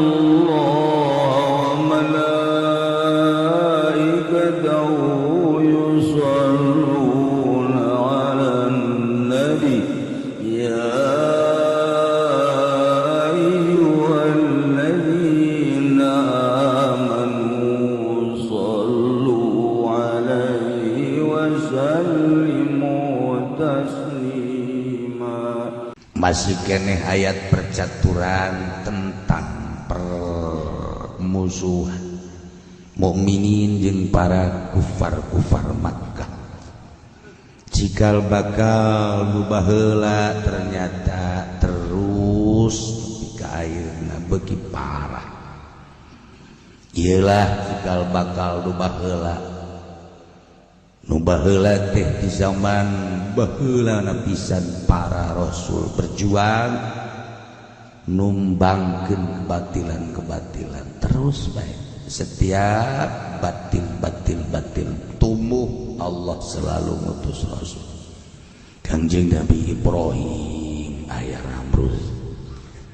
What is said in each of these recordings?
الله وملائكته يصلون على النبي يا أيها الذين آمنوا صلوا عليه وسلموا تسليما. Masih keneh ayat percaturan tentang permusuhan mukminin jeung para kufar-kufar Makkah. Cikal bakal nu baheula ternyata terus nepi ka ayeuna beuki parah. Iyalah cikal bakal nu baheula. Nu baheula teh di zaman baheula pisan para rasul berjuang numbangkeun kebatilan-kebatilan terus baik. Setiap batil batil batil tumbuh, Allah selalu ngutus rasul. Kangjeng Nabi Ibrahim aya Namrud,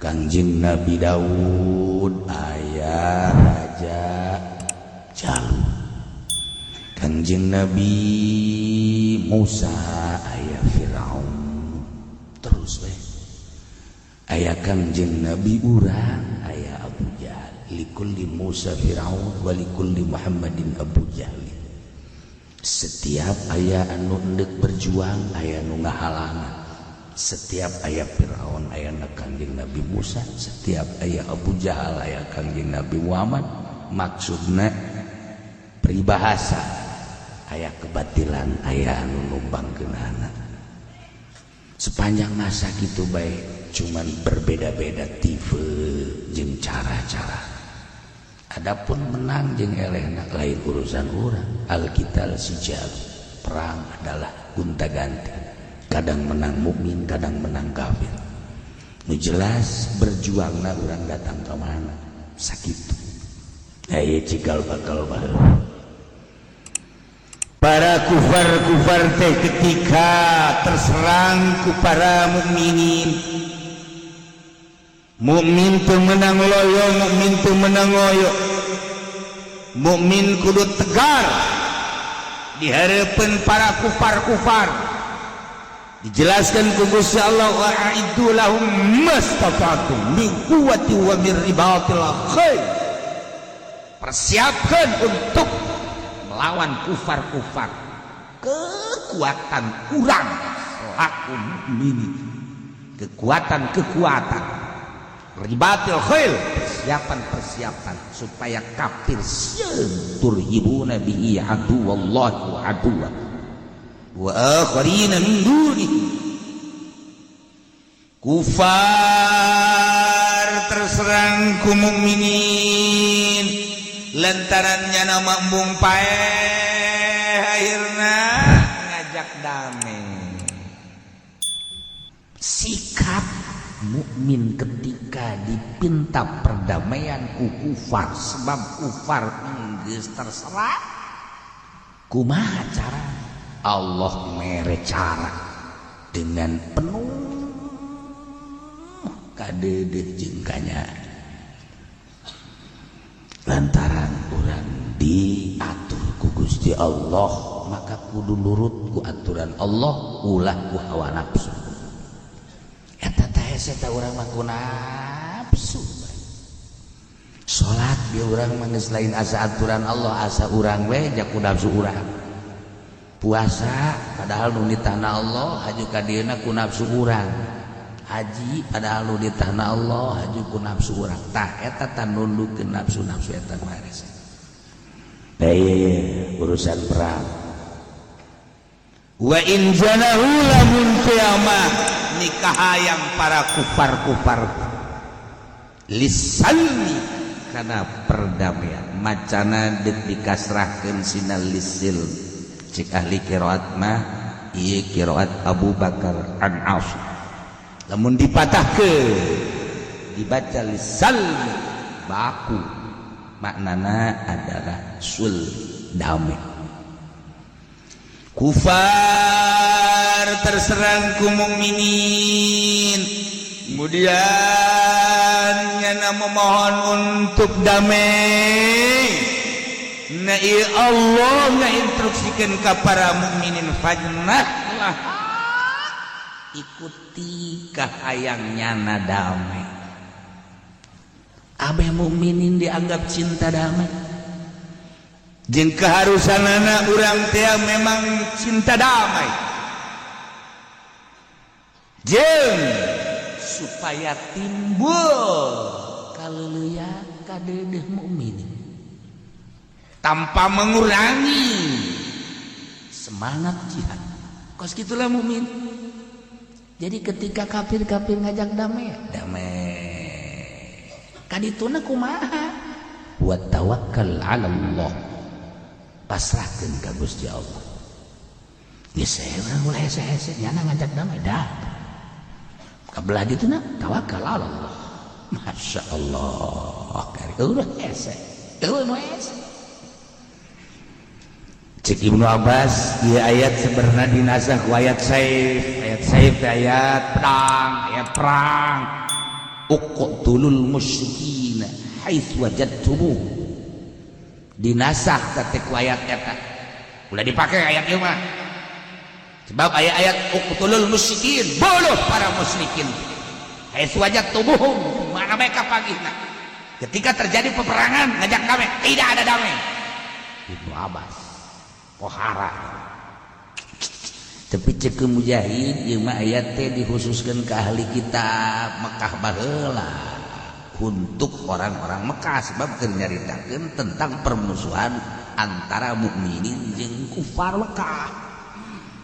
Kangjeng Nabi Daud aya Raja Jalut, Kangjeng Nabi Musa aya Firaun, terus bae aya Kangjeng Nabi urang aya Abu Jahal. Likulli Musa Firaun wa likulli Muhammadin Abu Jahal. Setiap aya anu endek berjuang, aya nu ngahalangan. Setiap aya Firaun aya Kangjeng Nabi Musa, setiap aya Abu Jahal aya Kangjeng Nabi Muhammad. Maksudna peribahasa aya kebatilan aya anu numbangkeunana. Sepanjang masa gitu baik, cuman berbeda-beda tipe jeung cara-cara. Adapun menang jeung elehna lain urusan urang. Al-qital sijal, perang adalah gonta-ganti. Kadang menang mukmin, kadang menang kafir. Nu jelas berjuangna urang datang ke mana? Sakitu. Aya cikal bakal baheula. Para kufar-kufar teh ketika terserang ku para mukminin, mukmin teu menang loyo, mukmin teu menang loyo, mukmin kudu tegar di hadapan para kufar-kufar. Dijelaskan ku Gusti Allah, wa a'iddu lahum mastata'tum min quwwati wa min ribatil khair. Persiapkan untuk melawan kufar-kufar kekuatan kurang selaku mukminin, kekuatan-kekuatan ribatil khail, persiapan-persiapan supaya kafir sieun. Turhibuna bihi aduwallahi wa aduwwa wa akharina min duni. Kufar terserang ku mukminin lantarannya nama embung paeh, akhirna ngajak damai. Sikap mukmin ketika dipinta perdamaian ku kufar, sebab kufar geus terserah, kumaha cara? Allah mere cara dengan penuh kadeudeuh jeung kanya, lantaran urang diatur ku Gusti Allah maka kudu nurut ku aturan Allah, ulah ku hawa nafsu. Eta teh hese teh urang mah ku nafsu. Salat di urang mah geus lain asa aturan Allah, asa urang we ja ku nafsu urang. Puasa padahal nu ditahna Allah, haju ka dieuna ku nafsu urang. Haji padahal nu ditahna Allah, haju ku nafsu urang. Tah eta tah nundukkeun nafsu-nafsu eta mah hese. Urusan perang. Wa in janahu, lamun kiamah nikah yang para kufar-kufar lisalmi karena perdamaian, macana dek dikasrahkeun sina lisil. Cek ahli qiraat mah ieu qiraat Abu Bakar an Asim, lamun dipatahkeun dibaca lisalmi baku, maknana adalah sul damai. Kufar terserang ku mukminin, kemudian nyana memohon untuk damai. Nah, ieu Allah ngainstruksikeun ka para mukminin, fajnah lah, ikuti kahayang nyana damai. Abeh mukminin dianggap cinta damai. Jeung keharusanana urang teh memang cinta damai jeung supaya timbul kaleuleya kadeudeuh mukminin tanpa mengurangi semangat jihad. Kos gitulah mukmin. Jadi ketika kafir-kafir ngajak damai, damai. Kadituna kumaha? Wa tawakkal 'ala Allah, pasrahkeun ka Gusti Allah. Geus urang ulah hese-hese, nyana ngajak damai dah. Kabelah dituna tawakal 'ala Allah. Masya Allah, kari ulah hese, eueuh nu hese. Cek Ibnu Abbas, ieu ayat sebenarnya dinasah ku ayat saif. Ayat saif teh ayat pedang, ayat perang. Uqtulul musyrikina haitsu wajadtumuh, dinasah teh ku ayat eta. Ulah dipake ayat ieu mah, sebab ayat-ayat uqtulul musyrikin, bunuh para musyrikin, haitsu wajadtumuhum, mana mereka pagihna. Ketika terjadi peperangan ngajak damai, tidak ada damai. Ibnu Abbas pohara. Tapi cek Mujahid, ieu mah ayat teh dikhususkan ke ahli kitab Mekah baheula, untuk orang-orang Mekah, sebab keur nyaritakeun tentang permusuhan antara mukminin jeung kufar Mekah.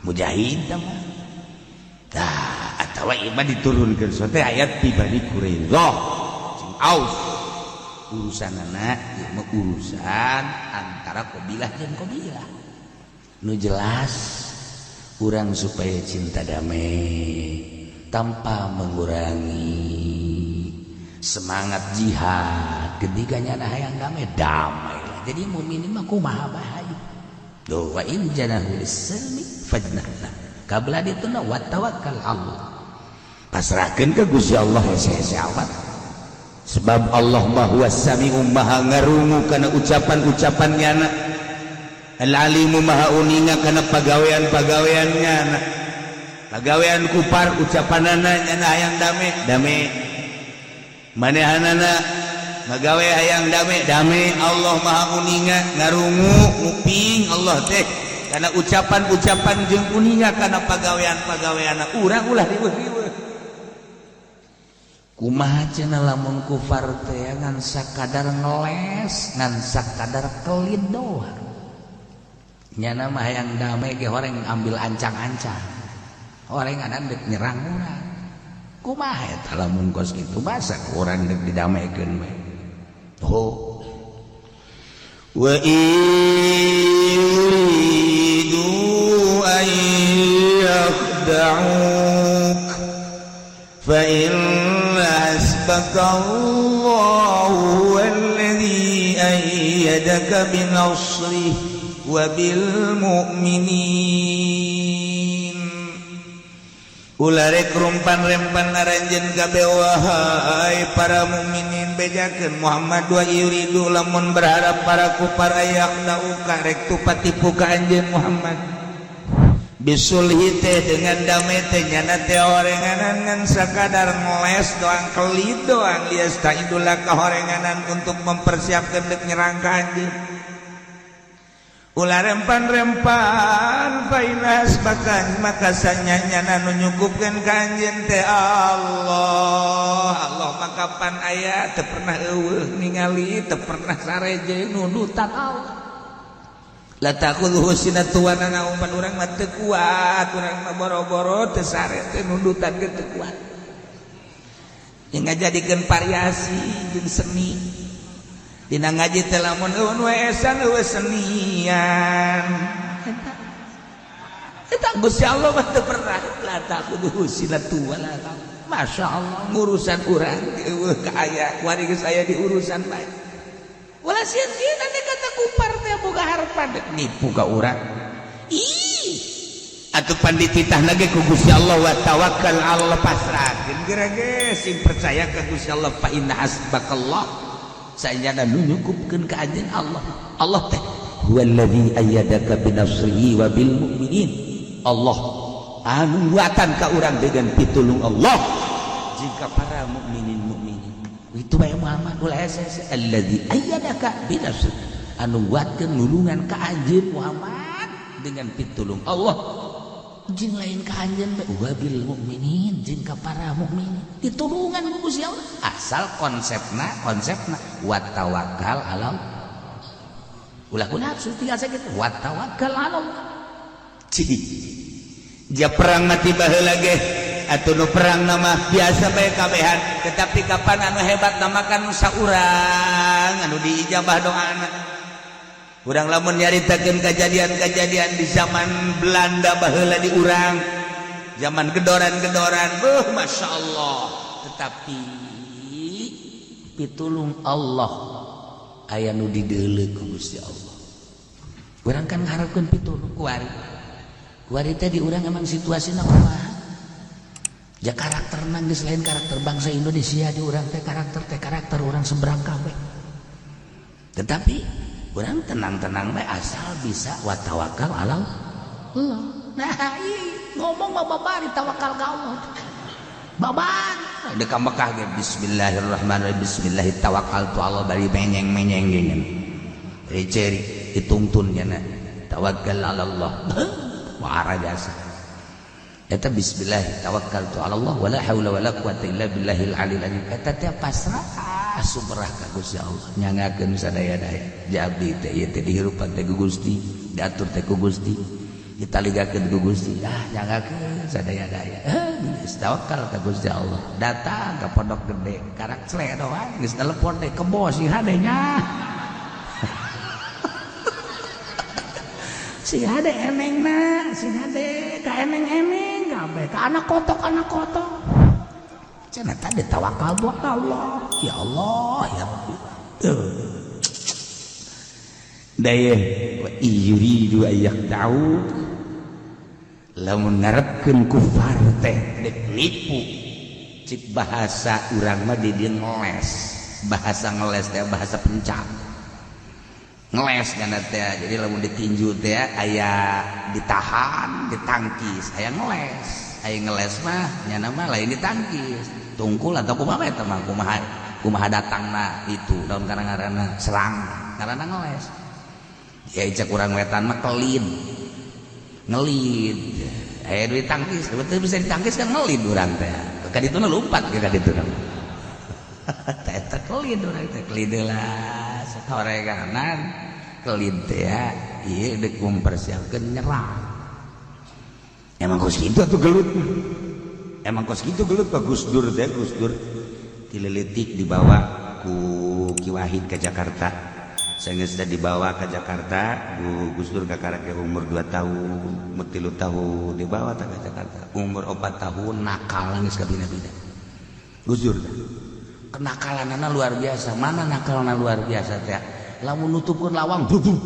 Mujahid mah tah, atawa ieu mah diturunkeun teh ayat ti Bani Quraidah jeung Aus. Urusanana ieu mah urusan antara kabilah jeung kabilah. Nu jelas urang supaya cinta damai tanpa mengurangi semangat jihad. Ketika nyana hayang damai, damai lah. Jadi mukminin mah kumaha bahayu do, wa in janahu lis-salmi fajnah lah, kabla dituna wa tawakkal Allah, pasrahkeun ke Gusti Allah hese-hese amat, sebab Allah mah huwas sami'u, maha ngarungu kana ucapan-ucapan nyana, al-alimu, maha uninga kana pagawean-pagawean nyana. Pagawean kupar, ucapanana nyana hayang dame, dame. Manehanana magawe hayang dame, dame. Allah maha uninga, ngarungu, nguping Allah teh karena ucapan-ucapan jeung uninga kana pagawean-pagawean urang. Ulah riweuh-riweuh. Kumaha cenah lamun kufar teh ngan sakadar ngeles, ngan sakadar kelit doang? Nyana mah hayang damai ge horeng ambil ancang-ancang, horeng ada dek nyerang urang. Kumaha eta lamun kos kitu? Masa urang dek didamaikeun we? Oh. Wa yuridu an yakhda'uk fa inna hasbaka Allahu alladhi ayyadaka binasrihi wa bil mu'minin. Ulah rek rumpan-rempan aranjeun kabeh, wahai para mukminin. Bejakeun Muhammad, wa yuridu, lamun berharap para kufar, ayakhda'uka, rek tupa tipu ka anjeun Muhammad, bisulhi teh dengan damai teh, nyana teh orenganan ngan sakadar ngeles doang, kelit doang, liyastaiddu laka, horenganan untuk mempersiapkan dek nyerang ka anjeun. Ulah rempan-rempan, fa inna hasbaka, maka sanyana nu nyukupkeun ka anjeun teh Allah. Allah maka pan aya, teu pernah eueuh ningali, teu pernah sareje Nundutan Allah. La ta'khudhuhu sinatun wa naum. Pan urang mah teu kuat, urang mah boro-boro teu sare teh, nundutan ge teu kuat. Yang ngajadikeun variasi jeung seni dina ngaji teh, lamun eueuh nu esan, eueuh senian. Eta Gusti Allah mah teu pernah, la ta'khudhuhu sinatun wa la naum. Masya Allah, ngurusan urang eueuh ka aya kuari geus aya di urusan bae. Ulah sieun-sieun ane kata kupar teh boga harapan nipu ka urang. Ih. Atuh pan dititahna ge ku Gusti Allah wa tawakkal 'ala Allah, pasrahkeun geura ge sing percaya ka Gusti Allah, fa inna hasbakallah, saenyana nu nyukupkeun ka anjeun Allah. Allah teh huwallazi ayyadaka binasrihi wa bil mu'minin. Allah anu nguatan ka urang dengan pitulung Allah jika para mukminin mukminin itu bae. Muhammad, ulah hese. Allazi ayyadaka binasrihi, anu nguatkeun nulungan ka anjeun Muhammad dengan pitulung Allah jeung lain ka anjeun bae, wabil mukminin, jeung ka para mukminin, ditulungan ku Gusti Allah asal konsepna konsepna wa tawakkal ala Allah, ulah ku nafsu, tinggal sakitu, wa tawakkal ala Allah. Cih, dia perang mati baheula ge atuh nu perang nama biasa bae kabehan, tetapi kapan anu hebat nama kan nu saurang anu diijabah doana. Urang lamun nyaritakeun kejadian-kejadian di zaman Belanda baheula di urang, zaman gedoran-gedoran, beuh, Masya Allah. Tetapi pitulung Allah aya nu dideuleu ku Gusti Allah. Urang kan ngarepkeun pitulung kuari kuari teh di urang emang situasina kumaha ya, karakter geus lain karakter bangsa Indonesia di urang teh, karakter teh karakter orang seberang kabeh. Tetapi urang tenang-tenang bae asal bisa wa tawakal ala Allah. Nah, iya, ngomong mah babari tawakal ka Allah babari dek ka Mekah ge bismillahirrahmanirrahim, bismillah tawakkaltu Allah, bari menyeng-menyeng geuning bari ceri ditungtun nya tawakal ala Allah. Wara biasa eta bismillah tawakkaltu ala Allah wala haula wala quwata illa billahil aliyil azim. Eta teh pasrah sumerah ka Gusti Allah, nyangakeun sadaya-daya. Abdi teh ieu teh dihirupan teh ku Gusti, diatur teh ku Gusti, ditaligakeun ku Gusti, ah, nyangakeun sadaya-daya, eh, geus tawakal ka Gusti Allah. Datang ka Pondok Gede karak cledoan geus telepon teh kebo sing hade nya, sing hade enengna, sing hade ka eneng-eneng kabeh, ka anak kotok anak kotok cenah tadi tawakal buat Allah, ya Allah ya Rabbi. Daya wa yuridu ayyakda'u, lamun ngarepkeun kufar teh dek nipu, cik bahasa urang mah di dieu ngeles. Bahasa ngeles teh bahasa pencak ngeles kana teh. Jadi lamun ditinju teh aya ditahan, ditangkis, aya ngeles. Aya ngeles mah nyana mah lain ditangkis, tungkul atau kumaha eta mah, kumaha kumaha datangna itu daun karena ngaranna serang, ngaranna ngeles ya. Cek urang wetan mah kelid, ngelid. Aya ditangkis, betul bisa ditangkis kan, ngelid urang teh ka dituna lompat ke ka dituna eta kelid urang teh, kelid lah satoreganan kelid teh ya. Ieu dek mempersiapkeun nyerang. Emang kos kitu atuh gelut, emang kos kitu gelut. Pak Gus Dur teh, Gus Dur tileletik dibawa ku Ki Wahid ke Jakarta. Saya sudah dibawa ke Jakarta Gus Dur kakara umur 2 tahun, umur 3 tahun dibawa ke Jakarta. Umur 4 tahun nakal geus kabina-bina Gus Dur. Kenakalanana luar biasa. Mana nakalna luar biasa teh, lamun nutupkeun lawang bubuk,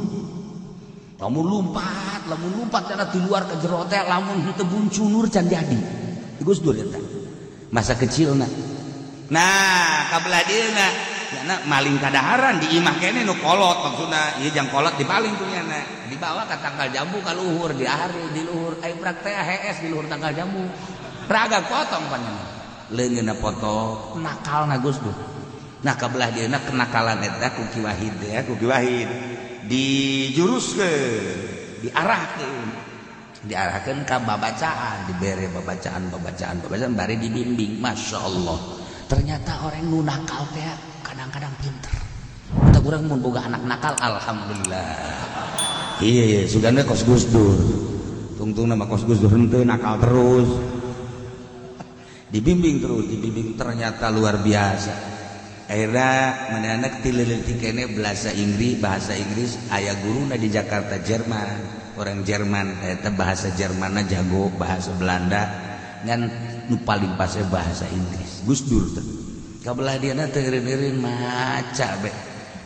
lamun lompat, lamun lompat cara di luar ke jero teh, lamun henteu buncunur can jadi Gus Dur eta masa kecilna. Nah, kabelah dieuna nyana maling kadaharan di imah kene nu kolot, maksudna ieu jang kolot dipaling ku nyana, dibawa ka tangkal jambu ka luhur, di ari di luhur ai prak teh hees di luhur tangkal jambu, raga potong panjenengan, leungeunna potong. Nakalna Gus Dur. Nah, kabelah dieuna kenakalan eta ku Ki Wahid ya, ku Ki Wahid dijuruskeun, diarahkeun, diarahkeun ka babacaan, dibere babacaan babacaan babacaan bari dibimbing. Masya Allah, ternyata orang nu nakal teh kadang-kadang pinter. Kita kurang mun boga anak nakal, alhamdulillah. Iya iya, sugana kos Gus Dur, tungtung nama kos Gus Dur henteu nakal terus, dibimbing terus, dibimbing, ternyata luar biasa. Akhirnya mana anak tileutik kene bahasa Inggris, bahasa Inggris. Aya guruna di Jakarta Jerman, orang Jerman eta bahasa Jermanna jago, bahasa Belanda, ngan nu paling pase bahasa Inggris Gus Dur teh. Kabelah dieuna teh eureun-eureun maca be.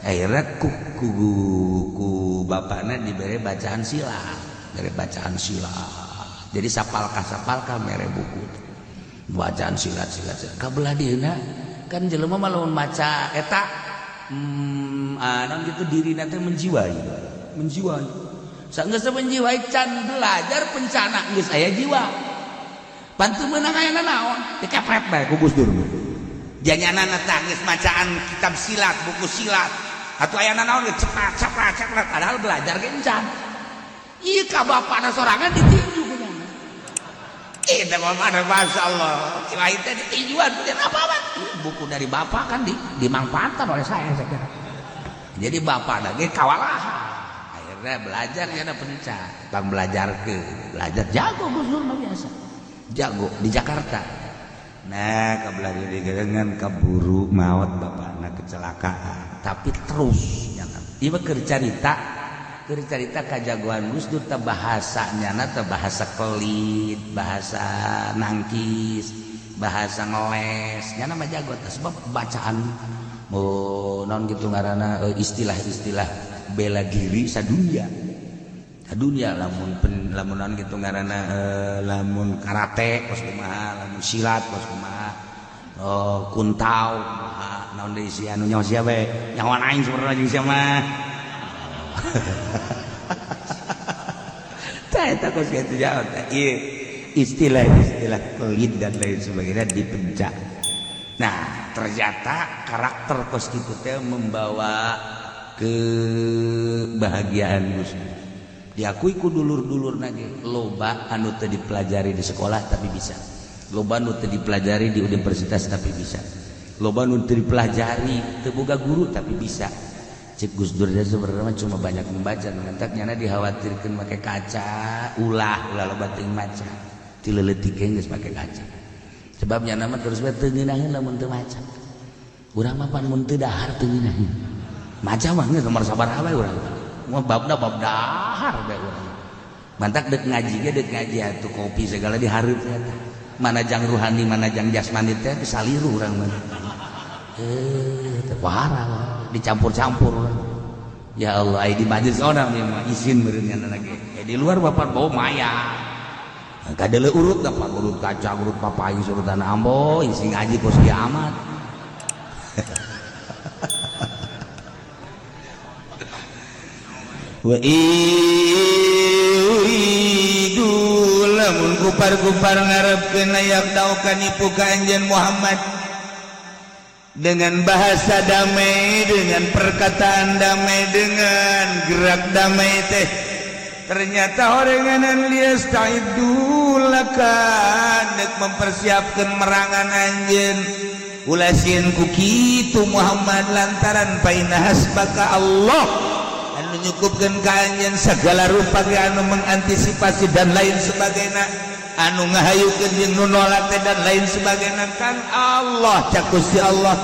Akhirnya ku ku bapakna dibere bacaan silat, bere bacaan silat. Jadi sapalka mere buku bacaan silat silat kabelah dieuna kan jelema mah lamun maca eta naon gitu dirina teh menjiwai menjiwai saenggeus menjiwai can belajar pencana geus aya jiwa pan teu meunang aya naon dikepret bae ku Gus Dur. Janyanana tah geus macaan kitab silat, buku silat atuh aya naon geus cepat cepat cepat padahal belajar ge encan. Ieu ka bapana sorangan ditinju ku nyana. Eta mah mana masyaallah lain teh ditinjuan apa apa buku dari bapak kan dimanfaatkan oleh saya kira. Jadi bapak lagi kawalahan akhirnya belajar ya ada penca bang belajar ke belajar jago Gus Dur mah biasa jago di Jakarta. Nah, kabelah dengan kaburu maut bapakna kecelakaan. Tapi terus nyana ieu mah keur carita kajagoan Gus Dur teh bahasa nyana teh bahasa kelit, bahasa nangkis, bahasa ngeles nyana mah jago teh sebab bacaan oh non gitu ngaranna istilah-istilah bela diri sadunia sadunia lamun pen, lamun non gitu ngaranna lamun karate kos kumaha, lamun silat kos kumaha, oh kuntau kumaha, naon deui sia anu nyawa sia we nyawa aing sebenarnya jeung sia mah. Tah eta kos kitu jauh tah ieu istilah-istilah kelit dan lain sebagainya dipencak. Nah, ternyata karakter kos kitu teh membawa kebahagiaan Gus Dur. Diakui ku dulur-dulur nage loba anu teu dipelajari di sekolah tapi bisa, loba anu teu dipelajari di universitas tapi bisa, loba anu teu dipelajari teu boga guru tapi bisa. Cek Gus Dur sebenarnya cuma banyak membaca, mengentak nyana dikhawatirkeun make kaca, ulah ulah loba teuing maca ti leutik ge geus make kaca sebab nyana mah terus bae teu ngeunaheun lamun teu maca. Urang mah pan mun teu dahar teu ngeunaheun maca mah geus nomor sabaraha bae urang mah babna bab dahar bae urang. Mantak dek ngaji ge dek ngaji atuh kopi segala dihareup eta mana jang ruhani mana jang jasmani teh saliru urang mah teh parah dicampur-campur. Ya Allah, ai di majelis orang ieu mah izin meureun nya lagi di luar bapak bawa maya kadele urut dapat urut kacang urut papai urutan ambo isi ngaji kos kiamat. Wa iridu lamun kupar-kupar ngarepkeun layak daukan nipu ka anjeun Muhammad dengan bahasa damai, dengan perkataan damai, dengan gerak damai teh ternyata orenganan liastaidu laka dek mempersiapkan merangan anjeun ulah sieun ku kitu Muhammad lantaran paina hasbaka Allah anu nyukupkeun ka anjeun segala rupa ge anu mengantisipasi dan lain sebagainya anu ngahayukeun jeung nu nolak teh dan lain sebagainya kan Allah cak Gusti Allah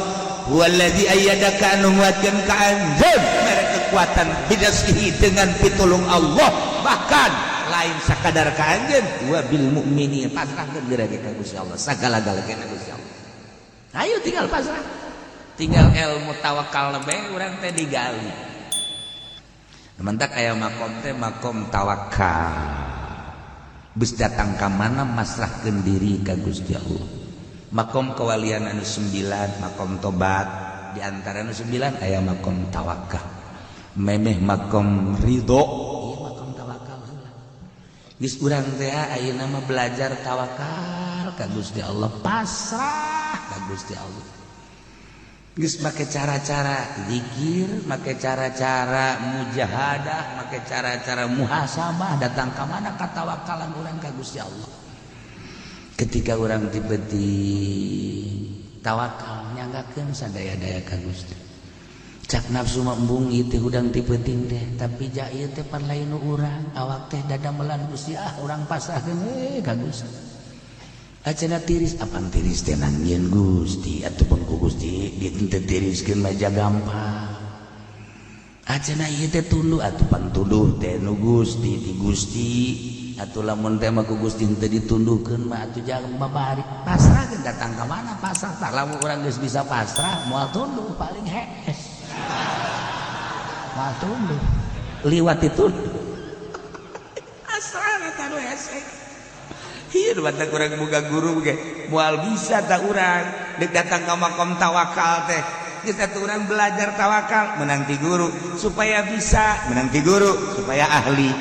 huwallazi ayyadaka anu nguatkeun ka anjeun mere kekuatan bidasihi dengan pitulung Allah bahkan lain sakadar ka anjeun wa bil mukminin pasrahkeun geura ge ka Gusti Allah sagala-galana Gusti Allah. Ayo tinggal pasrah, tinggal ilmu tawakal lebih urang teh digali. Mentak aya makom teh makom tawakal geus datang ka mana masrahkeun diri ka Gusti Allah. Makom kewalian anu 9, makom tobat di antara anu 9 aya makom tawakal. Memeh makom ridho, ieu makom tawakal heula. Geus urang teh ayeuna mah belajar tawakal ka Gusti Allah, pasrah ka Gusti Allah. Geus make cara-cara zikir, make cara-cara mujahadah, make cara-cara muhasabah, datang ka mana katawakalan urang ka Gusti Allah. Ketika urang tipe tawakal nyanggakeun sadaya-daya ka Gusti. Cak nafsu mah embung ieu teh hudang ti peuting teh, tapi ja ieu teh pan lain nu urang, awak teh dadamelan Gusti ah urang pasrahkeun we ka Gusti. Acana tiris apaan tiris teh nangieun Gusti ataupun ku Gusti diteu tiriskeun mah gampang. Acana ieu teh tunduh atuh pan tunduh teh nu Gusti di Gusti atuh lamun teh mah ku Gusti teu ditunduhkeun mah atuh jangan babari. Pasrahkeun datang ka mana pasrah tah lamun urang geus bisa pasrah moal tunduh paling hees. Moal tunduh liwat ditunduh. Pasrah eta nu hese. Ieu batak urang boga guru ge moal bisa tak urang dek datang ka makom tawakal teh. Geus atuh urang belajar tawakal menang ti guru supaya bisa, menang ti guru supaya ahli.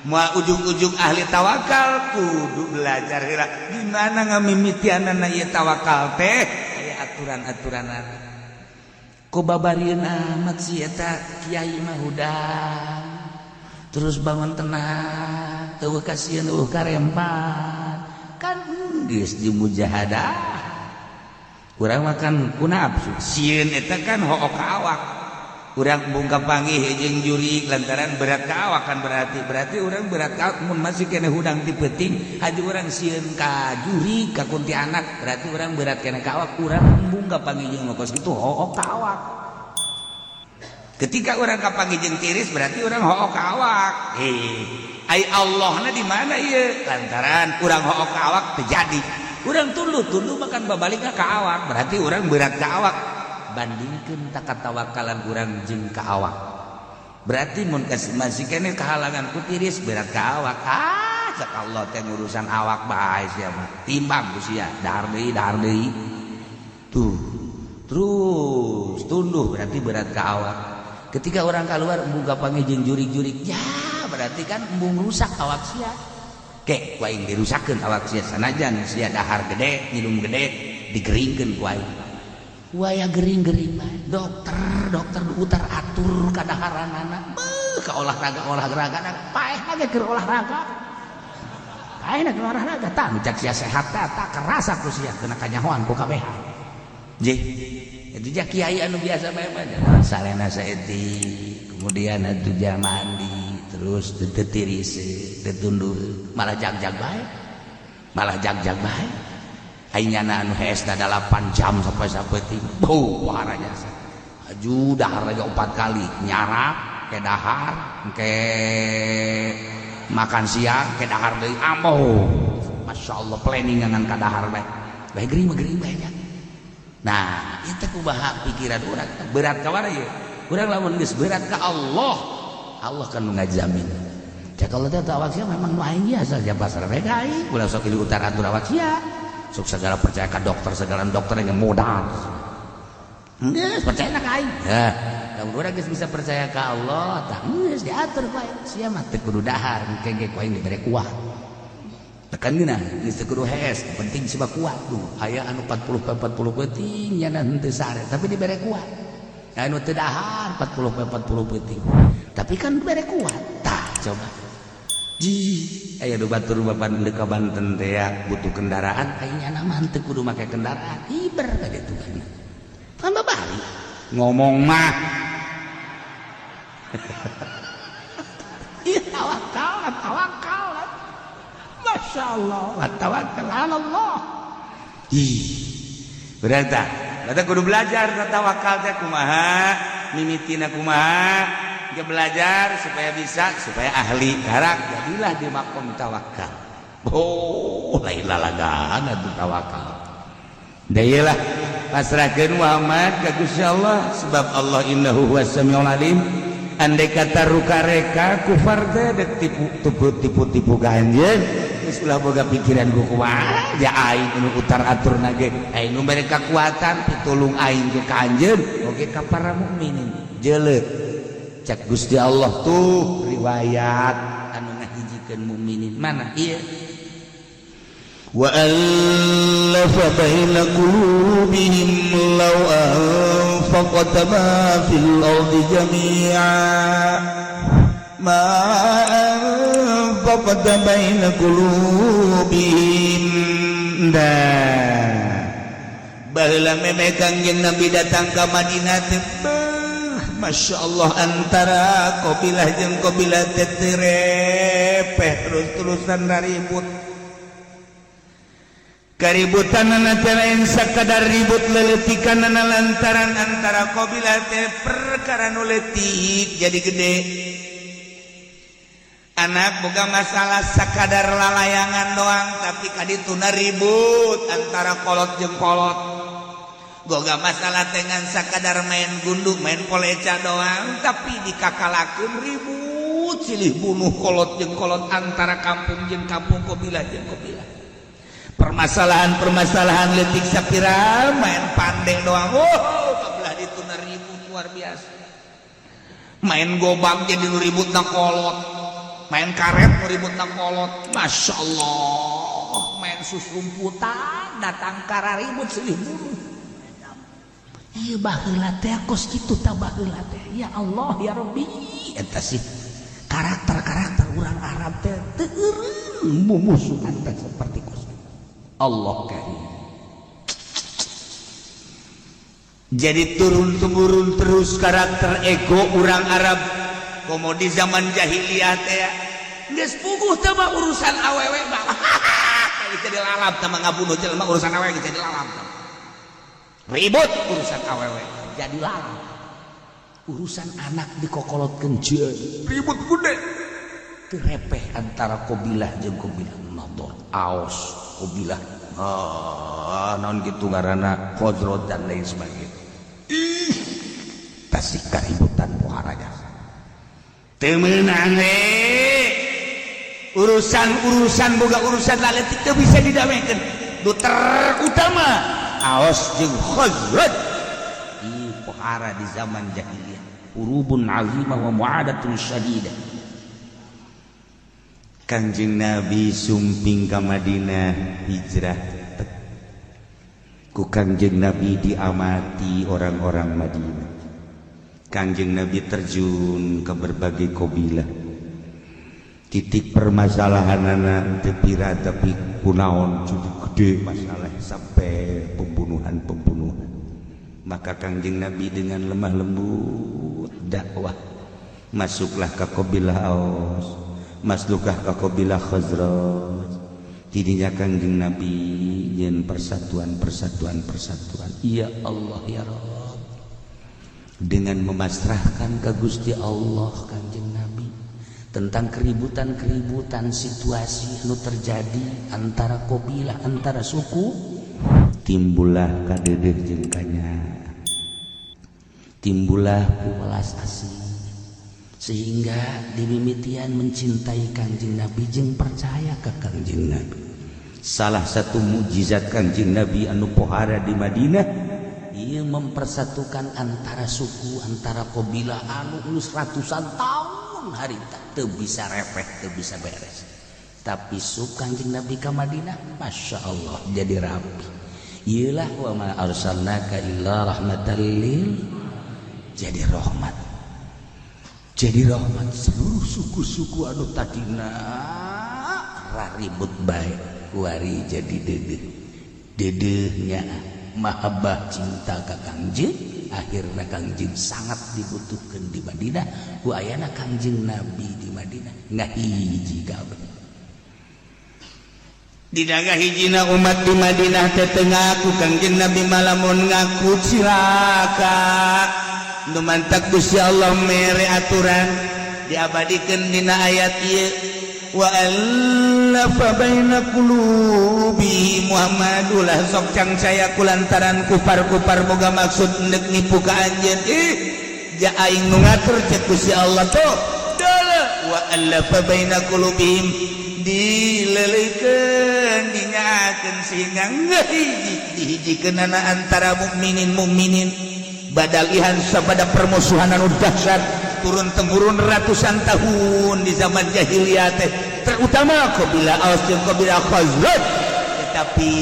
Moal ujung-ujung ahli tawakal kudu belajar heula gimana ngamimitianana ieu tawakal teh, aya aturan-aturanana. Ku babarieun amat sih eta kiai mah, hudang terus bangun tenang, eueuh kasieun, eueuh karempat, kan geus di mujahadah. Urang makan ku nafsu sieun eta kan hook ka awak urang, embung kapanggih jeung jurig lantaran berat ka awak kan. Berarti berarti urang berat ka awak. Mun masih kene hudang ti peuting, haji urang sieun ka jurig, ka kuntianak, berarti urang berat kene ka awak. Urang embung kapanggih jeung kos kitu, hook ka awak. Ketika urang kapanggih jeung tiris, berarti urang hook ka awak. Ai Allahna di mana ieu? Lantaran urang hook ka awak terjadi, urang tunduh tunduh makan babalikna ka awak, berarti urang berat ka awak. Bandingkeun tak tawakalan urang jeung ka awak, berarti mun masih kene kehalangan ku tiris, berat ka awak. Ah, cek Allah teh urusan awak bae sia mah, timbang ku sia, dahar deui, dahar deui. Tuh terus tunduh, berarti berat ka awak. Ketika orang keluar embung kapanggih jeung jurig-jurig, ya berarti kan embung rusak awak sia. Ke ku aing dirusakkeun awak sia, sanajan sia dahar gede, minum gede, digeringkeun ku aing. Waya gering-gering bae. Dokter dokter utar atur kadaharanana, beuh, ka olahraga olahraga, paeh ge keur olahraga, paeh keur olahraga. Tah nu cak sia sehat tah, tak kerasa ku sia kena kanyahoan ku kabehan. Jih, itu ja kiai anu biasa bae mah salena saeutik, kemudian atuh ja mandi terus teu tiris, teu tunduh, malah jag-jag bae, malah jag-jag bae. Ai nyana anu hees 8 jam sampai sapeuting, bau pohara jasa aju dahar lagi 4 kali, nyarap ke dahar, ke makan siang, ke dahar deui. Ambo, Masya Allah, planning ngan ka dahar bae bae, gering mah gering bae nya. Nah, itu kumaha pikiran urang berat ka mana ieu? Urang lamun geus berat ka Allah, Allah kan nu ngajamin. Cek Allah teh awak sia memang nu aing biasa sia pasar bae ka aing, ulah sok ilu utar atur awak sia. Sok segala percaya ka dokter, segala dokter yang modal. Geus percaya ka aing. Hah, lamun urang geus bisa percaya ka Allah, tah geus diatur ku aing. Sia mah teu kudu dahar, engke ge ku aing dibere kuat. Tekan geunah, geus teu kudu hees, penting sebab kuat tuh. Aya anu 40 40 peuting nyana henteu sare, tapi dibere kuat. Anu teu dahar 40 40 peuting, tapi kan dibere kuat. Tah coba. Ji, aya nu batur bapan deuk ka Banten teh ya, butuh kendaraan, ai nyana mah henteu kudu make kendaraan, hiber ka ditu kan. Tambah balik ngomong mah. Ih, tawakal, tawakal. Masya Allah, tawakal ala Allah. Ih, berarti, berarti kudu belajar tawakal teh kumaha, mimitina kumaha, dia belajar supaya bisa, supaya ahli karak, jadilah di makom tawakal. Oh, lain lalagaan atuh tawakal. Dayalah pasrahkeun Muhammad ka Gusti Allah, sebab Allah innahu huwas samiul alim. Andai kata ruka reka kufar teh dek tipu tipu tipu tipu ganjeun, geus ulah boga pikiran ku kumaha ja, aing nu utar atur nage, aing nu mere kakuatan, pitulung aing ke ka anjeun oge ka para mukminin. Jeleuk cak Gusti Allah tuh riwayat anu ngahijikeun mukminin mana ieu. وألف بين قلوبهم لو أنفقت ما في الأرض جميعا ما أنفقت بين قلوبهم. Dah baheula meme Kangjeng Nabi datang ka Madinah teh, Masya Allah, antara kabilah jeung kabilah teh repeh, terus-terusan ribut. Kaributan lain sakadar ribut leletikan, lantaran antara kabilah teh perkara nu leutik jadi gede. Anak boga masalah sakadar lalayangan doang, tapi kadituna ribut antara kolot jeung kolot. Boga masalah dengan sakadar main gundu, main poleca doang, tapi dikakalakeun ribut. Ribut silih bunuh, kolot jeung kolot, antara kampung jeung kampung, kobilah jeung kobilah. Permasalahan-permasalahan letik sapira main pandai doang. Oh, kabelah itu ribut luar biasa. Main gobak jadi nu ribut na kolot, main karet nu ribut na kolot. Masya Allah, main susumputan datang kara ribut silih bunuh. Iya, baheula teh kos kitu tah baheula teh. Ya Allah, ya Rabbi, eta sih karakter-karakter urang Arab teh teu eureun mumusuhan teh seperti kos. Allah karim. Jadi turun temurun terus karakter ego orang Arab, komo di zaman jahiliyah teh geus puguh teh mah urusan awewe mah jadi lalap teh mah, ngabunuh jelema urusan awewe jadi lalap teh. Ribut urusan awewe jadi lalap, urusan anak dikokolotkeun ribut gede. Teu repeh antara kobilah jeung kobilah, Nador, Aos, kobilah, ah, naon gitu ngaranna, Khazraj dan lain sebagainya. Ih, tasik kaributan poharanya teu meunang. Urusan-urusan boga urusan laletik teu bisa didamaikan. Nu terutama Aos jeung Khazraj. Ih, pohara di zaman jahiliyah, hurubun azimah wa muadatun syadidah. Kanjeng Nabi sumping ka Madinah, hijrah. Ku Kanjeng Nabi diamati orang-orang Madinah. Kanjeng Nabi terjun ke berbagai kobilah. Titik permasalahan anak tepira, tapi kunaon jadi gede masalah sampai pembunuhan-pembunuhan. Maka Kanjeng Nabi dengan lemah lembut dakwah, masuklah ke kabilah Aus, masuklah ke kabilah Khazraj. Tidinya Kanjeng Nabi yen persatuan, persatuan, persatuan. Ya Allah, ya Rabb, dengan memasrahkan ke Gusti Allah Kanjeng Nabi tentang keributan-keributan situasi nu terjadi antara kabilah, antara suku, timbullah kadedeh jeung kanya, timbullah welas asih, sehingga dimimitian mencintai Kanjeng Nabi jeung percaya ke Kanjeng Nabi. Salah satu mukjizat Kanjeng Nabi anu pohara di Madinah, ia mempersatukan antara suku, antara kabilah anu geus ratusan tahun harita teu bisa repeh, teu bisa beres. Tapi su Kanjeng Nabi ka Madinah, Masya Allah, jadi rapi. Iyalah, wa ma arsalnaka illa rahmatan lil, jadi rahmat, jadi rahmat seluruh suku-suku anu tadina ribut baik kuari jadi dedeh dedehnya, mahabbah, cinta ka Kangjeng. Akhirnya Kangjeng sangat dibutuhkan di Madinah. Ku ayana Kangjeng Nabi di Madinah ngahiji kabeh. Didaga hijina umat di Madinah teh teu ngaku Kangjeng Nabi. Malamun ngaku cilaka. Nu mantak Gusti Allah mere aturan, diabadikeun dina ayat ieu, wa allafa baina qulubi. Muhammadulah sok cangcaya kulantaran kupar-kupar boga maksud ndek nipu ka anjeun. Ih ja, aing nu ngatur, cek Gusti Allah tuh. Wa allafa baina qulubihim, dileleikeun, dinyaakeun sehingga ngahiji, dihijikeunana antara mukminin mukminin badal ihan sabada permusuhan anu dahsyat turun temurun ratusan tahun di zaman jahiliyah teh, terutama kabilah Aus jeung kabilah Khazraj. Tetapi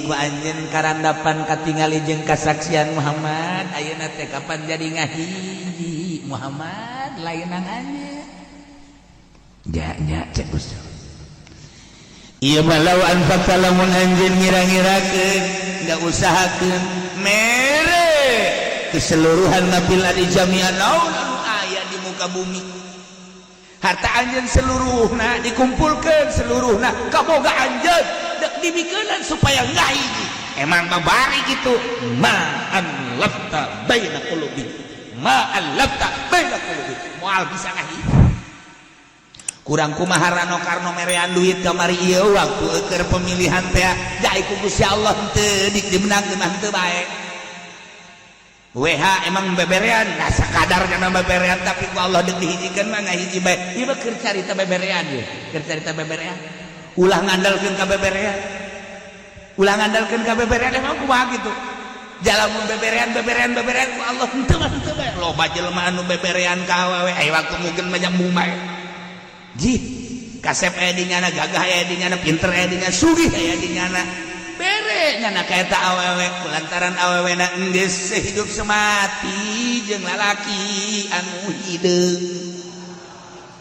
ku anjeun karandapan, katingali jeung kasaksian Muhammad, ayeuna teh kapan jadi ngahiji? Muhammad, lain nang anjeun. Ja nya, cek Gusti. Ieu mah law anfaqta, lamun anjeun ngira-ngirakeun, enggak usahakeun mere keseluruhan ma fil ardi jami'an, naon anu aya di muka bumi, harta anjeun seluruhna dikumpulkeun, seluruhna kaboga anjeun dek dibikeunan supaya ngahiji, emang mah bari gitu, ma allafta baina qulubi, ma allafta baina qulubi, moal bisa ngahiji. Kurang kumaha Rano Karno merean duit kamari ieu waktu keur pemilihan teh, jai ku Gusti Allah teu dik dimenangkeun mah teu bae. WH emang beberean, nah sakadarnya nama beberean, tapi ku Allah deuk dihijikeun mah ngahiji bae. Ieu mah keur carita beberean ye, keur carita beberean. Ulah ngandalkeun ka beberean. Ulah ngandalkeun ka beberean, emang kumaha kitu? Jalamun beberean beberean beberean ku Allah henteu mah henteu bae. Loba jelema anu beberean ka awewe, aya waktu mungkin banyak bae. Jih, kasep aya di nyana, gagah aya di nyana, pinter aya di nyana, sugih aya di nyana. Bere nyana ka eta awewe kulantaran awewe na geus hidup semati jeung lalaki anu hideung.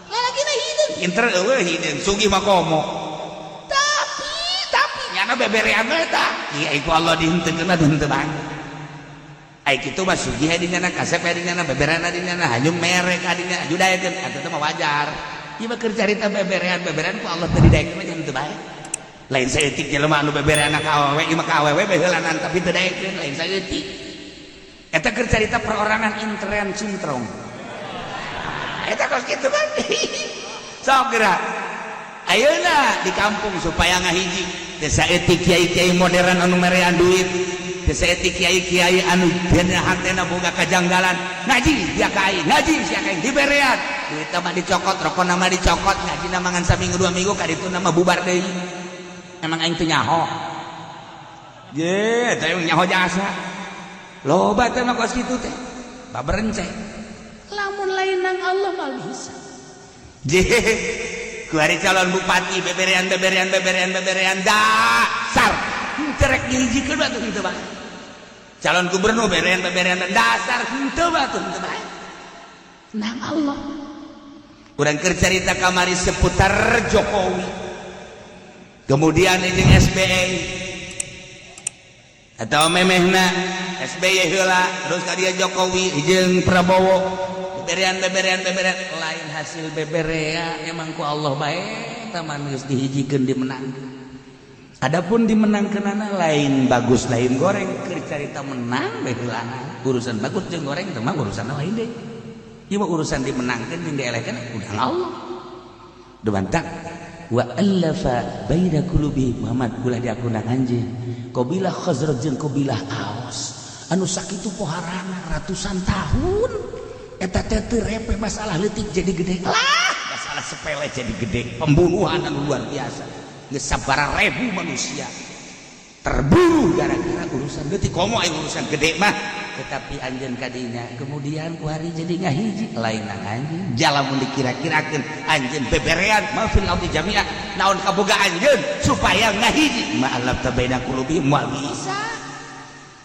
Lalaki na hideung, pinter eueuh hideung, sugih mah komo. Tapi nyana beberean we tah. Ieu ku Allah dihenteukeun henteu banget. Ai kitu mah sugih di nyana, kasep di nyana, beberean di nyana, hanyum mere ka di nyana, judaekeun atuh mah wajar. Ieu mah keur carita beberean, beberean ku Allah teu didaekeun mah henteu bae. Lain saeutik jelema anu beberean ka awewe, ieu mah ka awewe beheulanan tapi teu daekeun, lain saeutik. Eta keur carita perorangan intern cintrong. Eta kos kitu kan. Sok geura. Ayeuna di kampung supaya ngahiji teu saeutik kiai-kiai modern anu merean duit, teu saeutik kiai-kiai anu dina hatena boga kajanggalan, ngaji dia ka aing, ngaji sia ka aing diberean. Duit mah dicokot, rokona mah dicokot, ngajina mah ngan saminggu 2 minggu ka dituna mah bubar deui. Emang aing teu nyaho. Ye, teh nyaho jasa. Loba teh mah kos kitu teh. Baberenceh. Lamun lain nang Allah mah bisa. Je, kuari calon bupati beberean beberean beberean beberean dasar. Henteu rek dihijikeun batu henteu bae. Calon gubernur beberean beberean dasar henteu batu henteu bae. Nang Allah. Urang keur carita kamari seputar Jokowi. Kemudian jeung SBY atau memehna SBY heula terus ka dia Jokowi jeung Prabowo beberean beberean beberean lain hasil beberea emang ku Allah bae taman geus dihijikeun dimenang. Adapun dimenangkeunana lain bagus lain goreng, keur carita menang bae heulana. Urusan bagus jeung goreng teh mah urusan lain deui. Ieu mah urusan dimenangkeun jeung dielehkeun udah Allah. Dumantak wa allafa baina qulubi Muhammad ulah diakuna anjeun qabilah Khazraj jeung qabilah Aos anu sakitu poharana ratusan tahun eta teh teu repe masalah leutik jadi gede lah, masalah sepele jadi gede, pembunuhan anu luar biasa geus sabaraha ribu manusia terbunuh gara-gara urusan leutik, komo aya urusan gede mah. Tetapi anjeun kadinya kemudian ku hari jadi ngahiji lain nang anjeun jalamun dikira-kirakeun anjeun beberean ma fil ardi jami'a naon kaboga anjeun supaya ngahiji ma allafta baina qulubihim moal bisa,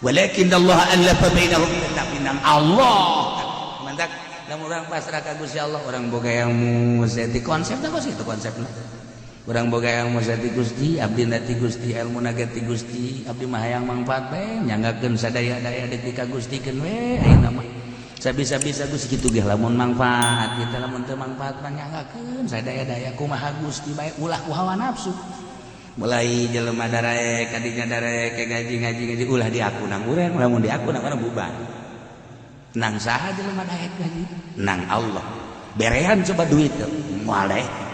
walakin Allah allafa bainahum, tetapi nang Allah. Mantak lamun urang pasrah ka Gusti Allah, urang boga ilmu saeutik, konsepna kos kitu konsepna. Urang boga ilmu saeutik, Gusti, abdi ti Gusti, ilmu ge ti Gusti, abdi mah hayang mangfaat bae, nyanggakeun sadaya-daya deuk ka Gustikeun we ayeuna mah sabisa-bisa Gusti kitu ge. Lamun mangfaat kita, lamun teu mangfaat mah nyanggakeun sadaya-daya kumaha Gusti bae, ulah ku hawa nafsu. Mulai jelema daraek kadinya daraek ngaji ngaji ngaji, ulah diaku nang urang, lamun diaku nang urang bubar. Nang saha jelema daek ngaji? Nang Allah. Berean coba duit moal daek.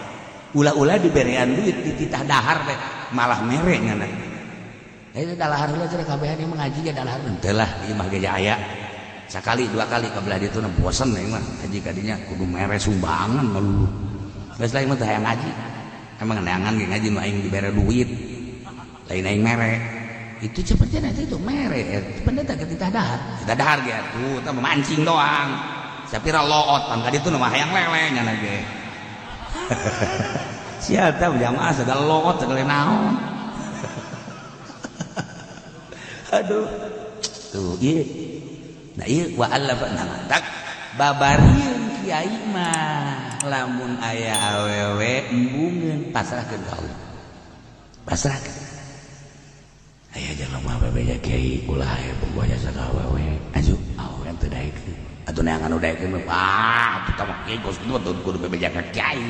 Ulah-ulah diberean duit dititah dahar teh malah mere ngana. Eh, dalahar heula cenah, kabehan ieu mah ngaji ge dalahar henteu lah, ieu mah ge aya sakali dua kali ka belah ditu bosen ieu mah ngaji kadinya kudu mere sumbangan melulu. Geus lain mah teu hayang ngaji, emang neangan ge ngaji nu aing dibere duit, lain aing mere. Itu cepetnya nanti itu mere pendeta ke titah dahar, titah dahar ge atuh tah mancing doang sapira loot pan ka ditu mah hayang lele nyana ge. Siapa jamaah segala loot segala naon. Aduh, tuh iya. Nah iya, wa allafa, nah mantak babarieun kiai mah lamun aya awewe embungeun pasrahkeun ka Allah, pasrahkeun. Aya jelema bebeja, "Kiai, ulah aya bogoh jasa ka awewe." Aju awewe teu daekeun atuh, neangan nu daekeun mah. Ah, atuh tah mah kiai kos kitu mah kudu bebeja ka kiai.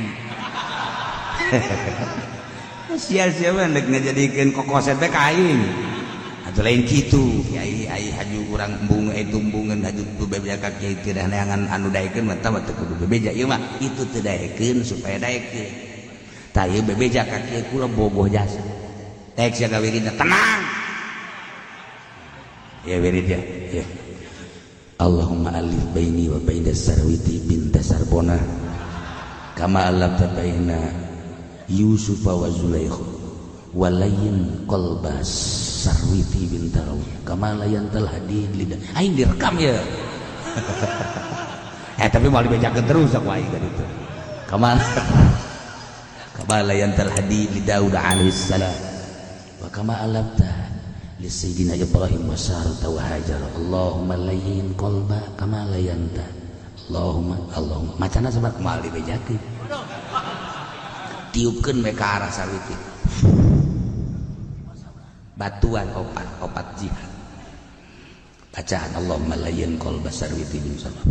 Sia-sia dek ngajadikeun kokoset teh ka aing atuh. Lain kitu kiai, ai haju urang embung itu embungeun haju kudu bebeja ka kiai, teu neangan anu daekeun mah teh kudu bebeja. Ieu mah itu teu daekeun supaya daekeun. Tah ieu bebeja ka kiai, "Kula bogoh jasa." Daek sia gawiridna, tenang ya, wirid ya ya. Allahumma alif baini wa baina Sarwiti binta Sarbona kama alafta baina Yusuf wa Zulaikha wa layyin qalba Sarwiti binta Rawi kama layantal hadid lidah. Aing direkam ya. Tapi mau dibejakeun terus aku aing ka ditu. Kama kama layantal hadid li Daud alaihi salam wa kama alafta li Sayyidina Ibrahim wa Sarata wa Hajar. Allahumma layyin qalba kama layanta. Allahumma Allahumma macana sabar moal dibejakeun. Tiupkeun we ka arah Sarwiti. Batuan opat opat jihad. Bacaan Allahumma layyin qalba Sarwiti bin Salam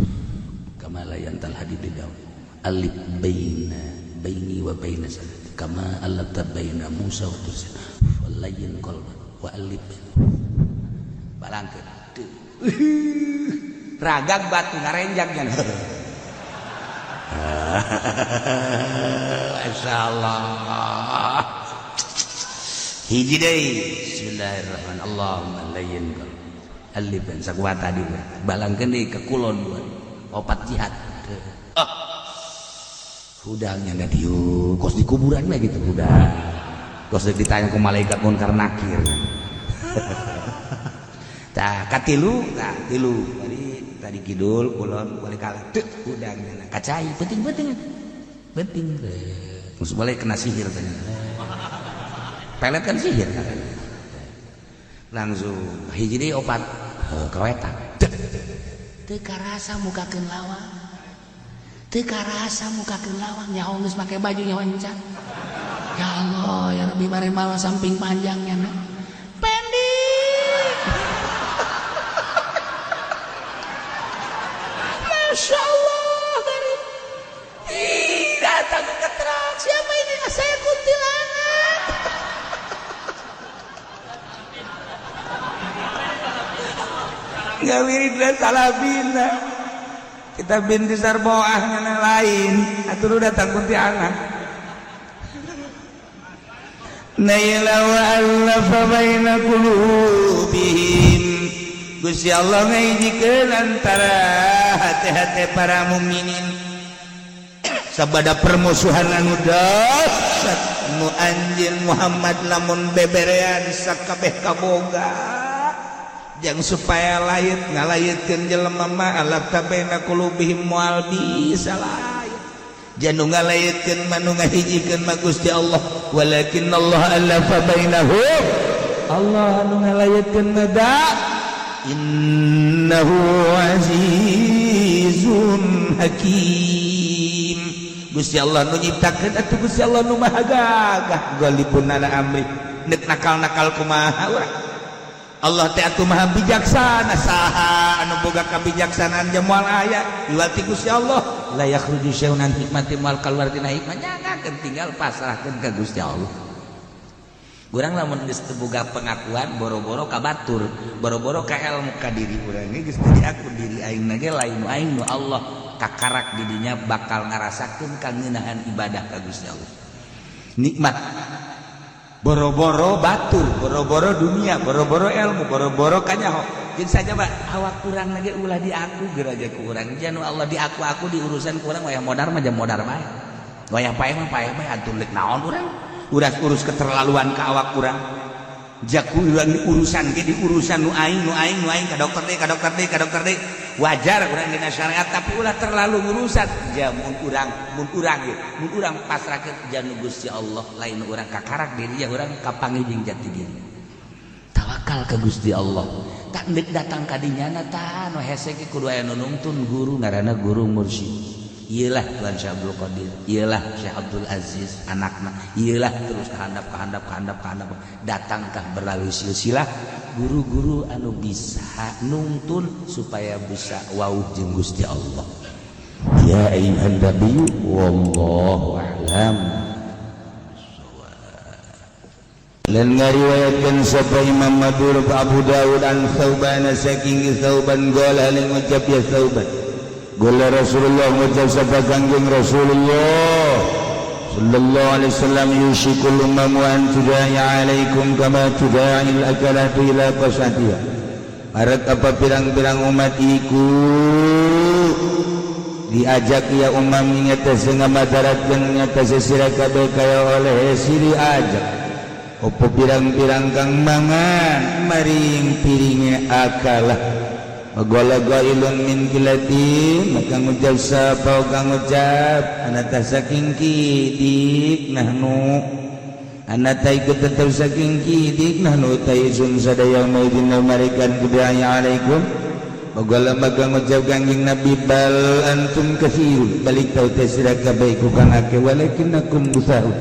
kama layantal hadid li Daud alif baina baini wa baina Sarwiti kama alafta baina Musa wa Tursin wa layyin qalba wa alif balangkeun ragag batu ngarenjak nya. Masyaallah. Hiji deui. Bismillahirrahmanirrahim. Allahumma layyin qalbi alif dan sakuat tadi balangkeun deui ke kulon opat jihad. Ah. Hudangnya da dieu kos di kuburan we gitu hudang. Kos ditanya ku malaikat munkar nakir. Tah katilu, tah tilu. Tadi kidul kulon boleh kalah. Teu hudangnya kacai penting-penting. Penting. Terus boleh kena sihir tanya. Pelet kan sihir kan. Langsung hiji deui opat kawetan. Teu karasa mukakeun lawang. Teu karasa mukakeun lawang nyaho geus make baju nyaho encan. Ya Allah ya Rabbi bari mawa samping panjangnya na. Pending. Masya Allah dari ih datang ke truk siapa ini saya kuntilanak. Nggak wirid dan salabina kita binti sarboah ngana lain atuh datang kuntilanak. Naila wa allafa baina qulubihim. Gusti Allah ngahijikeun antara hati-hati para mukminin sabada permusuhan anu dahsyat nu anjeun Muhammad lamun beberean sakabeh kaboga jang supaya lait ngalayitkeun jelema mah alafta baina qulubihim moal bisa lait janu ngalayitkeun mah nu ngahijikeun mah Gusti Allah walakin Allah alafa bainahum. Allah anu ngalayitkeun mah da innahu azizun hakim. Gusti Allah nu nyiptakeun atuh Gusti Allah nu maha gagah galibun ala amri nek nakal-nakal kumaha urang. Allah teh atuh maha bijaksana saha anu boga kabijaksanaan jeung moal aya iwati Gusti Allah la yakhruju syai'un an hikmati moal kaluar tina hikmah nyangakeun tinggal pasrahkeun ka Gusti Allah. Urang lamun geus teu boga pengakuan boro-boro ka batur, boro-boro ka ilmu ka diri urang ge geus teu diaku diri aing ge lain nu aing nu Allah kakarak didinya bakal ngarasakeun kangeunaan ibadah ka Gusti Allah. Nikmat boro-boro batur, boro-boro dunia, boro-boro ilmu, boro-boro kanyaho. Jeung saja Pak, awak kurang lagi ulah diaku geura ku urang. Janu Allah diaku aku di urusan ku urang wayah modar mah jam modar bae. Wayah paeh mah paeh bae atuh leuk naon urang. Urus-urus keterlaluan ka awak urang. Jaku urang di urusan ge di urusan nu aing nu aing nu aing ka dokter deui ka dokter deui ka dokter deui. Wajar urang dina syariat tapi ulah terlalu ngurusan. Ja mun urang ieu, mun urang pasrahkeun janu Gusti Allah lain urang kakarak diri ya urang kapanggih jeung jati diri. Tawakal ka Gusti Allah. Tak deuk datang ka dinyana tah nu hese ge kudu aya nu nungtun guru ngaranna guru mursyid. Iyalah Tuhan Syekh Abdul Qadir, iyalah Syekh Abdul Aziz anakna, iyalah terus kehandap kehandap kehandap kehandap datangkah berlalui silsilah guru-guru anu bisa nungtun supaya bisa wauh jeung Gusti Allah. Ya ayyuhan nabiyyu wallahu a'lam. Dan ngariwayatkeun sapa Imam Madur Abu Dawud an Thauban saking Thauban qala ling ngucap ya Thauban Gula Rasulullah ngucap sapa Kangjeng Rasulullah sallallahu alaihi wasallam yushikul umamu an tuda'i alaikum kama tuda'il akalatu ila qasatiha. Parek apa pirang-pirang umat iku diajak ya umam ngatasi ngamadaratkeun ngatasi sira kabeh kaya oleh siri ajak opo pirang-pirang kang mangan maring piringe akalah. Faqala qailun min qillatin, maka ngucap sapa kang ngucap anata saking kidik nahnu anata ikut tetep saking kidik nahnu taisun sadaya maidin marikan kudaya alaikum. Faqala, maka ngucap Kangjeng Nabi, bal antum katsirun, balik tau teh sira kabeh iku kang akeh, walakinnakum gutsaun,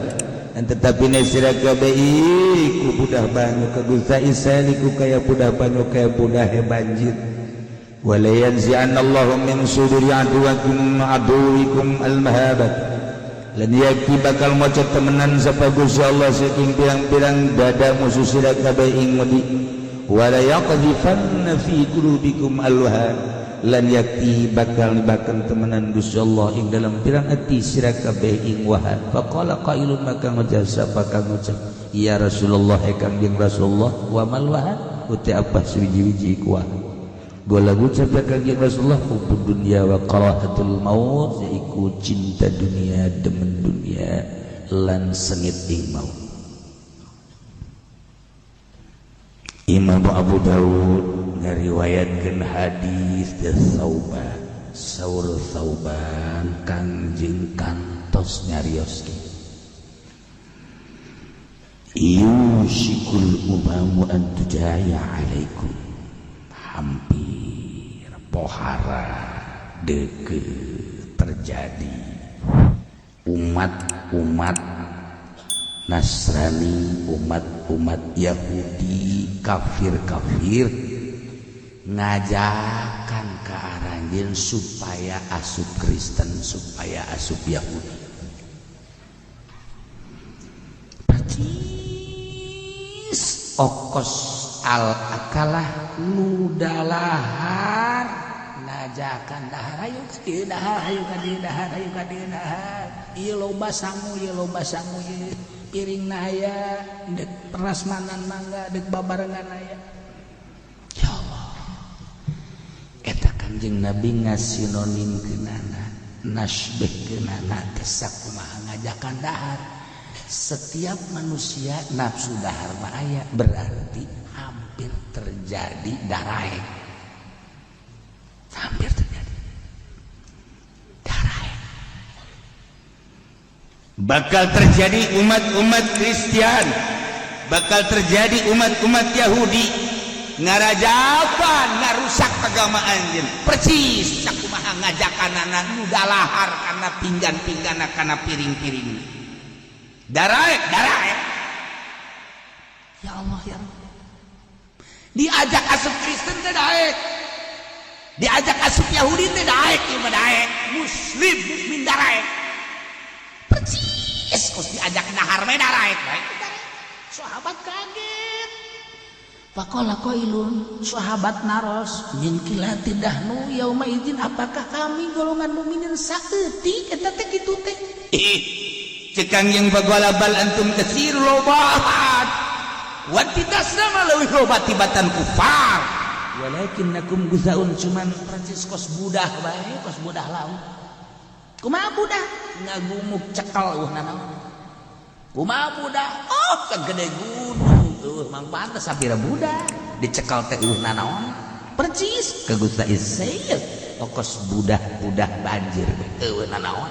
dan tetapi ne sira kabeh iku budah banyu, kagutsa saili ku kaya budah banyu, kaya budah banjir. Wala yanzi'anallahu min suduri aduwakum aduwikum al-mahabat, lan yakti bakal mocot temenan sapa Gusti Allah saking pirang-pirang dada musuh sira kabeh ing wedi. Wala yaqdhifanna fi qulubikum alwahan, lan yakti bakal nibaken temenan Gusti Allah ing dalam pirang ati sira kabeh ing wahan. Faqala qailun, maka ngucap sapa kang ngucap, ya Rasulullah, Kangjeng Rasulullah, wa mal wahan, uti apa suwiji-wiji iku wahan? Qala, ngucap ya Kangjeng Rasulullah, hubbud dunya wa karahatul maut, yaiku cinta dunia, demen dunia, lan sengit ing maut. Imam Abu Dawud ngariwayatkeun hadis dari Sauban, saur Sauban, Kangjeng kantos nyarioskeun, yushikul umamu an tujaya alaikum, hampir pohara deket terjadi umat-umat Nasrani, umat-umat Yahudi, kafir-kafir ngajakan ke aranjeun supaya asup Kristen, supaya asup Yahudi. Percis okos al akalah nu dalahar ngajakan dahar, ayo ka dieu dahar, ayo ka dieu dahar, ayo ka dieu dahar, ieu loba sangu, ieu loba sangu, ieu piring aya, dek prasmanan mangga, dek babarengan aya. Ya Allah, eta Kangjeng Nabi ngasinonimkeunana, nasbehkeunana teh sakumaha ngajakan dahar. Setiap manusia nafsu dahar mah aya, berarti hampir terjadi daraek, hampir terjadi daraek. Bakal terjadi umat-umat Kristian, bakal terjadi umat-umat Yahudi ngarajapan ngarusak agama anjeun, percis sakumaha ngajakanana nu dalahar kana pinggan-pinggan, kana piring-piring. Daraek, daraek. Ya Allah, ya Allah, diajak asup Kristen teh daek, diajak asup Yahudi teh daek, ieu mah daek muslim mukmin daraek, percis kos diajak dahar mah daraek daek. Sahabat kaget. Faqala qailun, sahabat naros, min qillati nahnu yauma idzin, apakah kami golongan mukminin saeutik eta teh kitu teh? Ih, cek Kangjeng, faqala bal antum katsir, lobahan wa titasna mah leuwih loba tibatan kufar, walakinnakum gutsaun, cuman percis kos budah bae, kos budah laut. Kumaha budah ngagumuk cekal, eueuh nanaon? Kumaha budah? Oh, segede gunung eueuh mang pantes sapira budah dicekal teh eueuh nanaon. Percis kagutsa isail okos budah-budah banjir eueuh nanaon.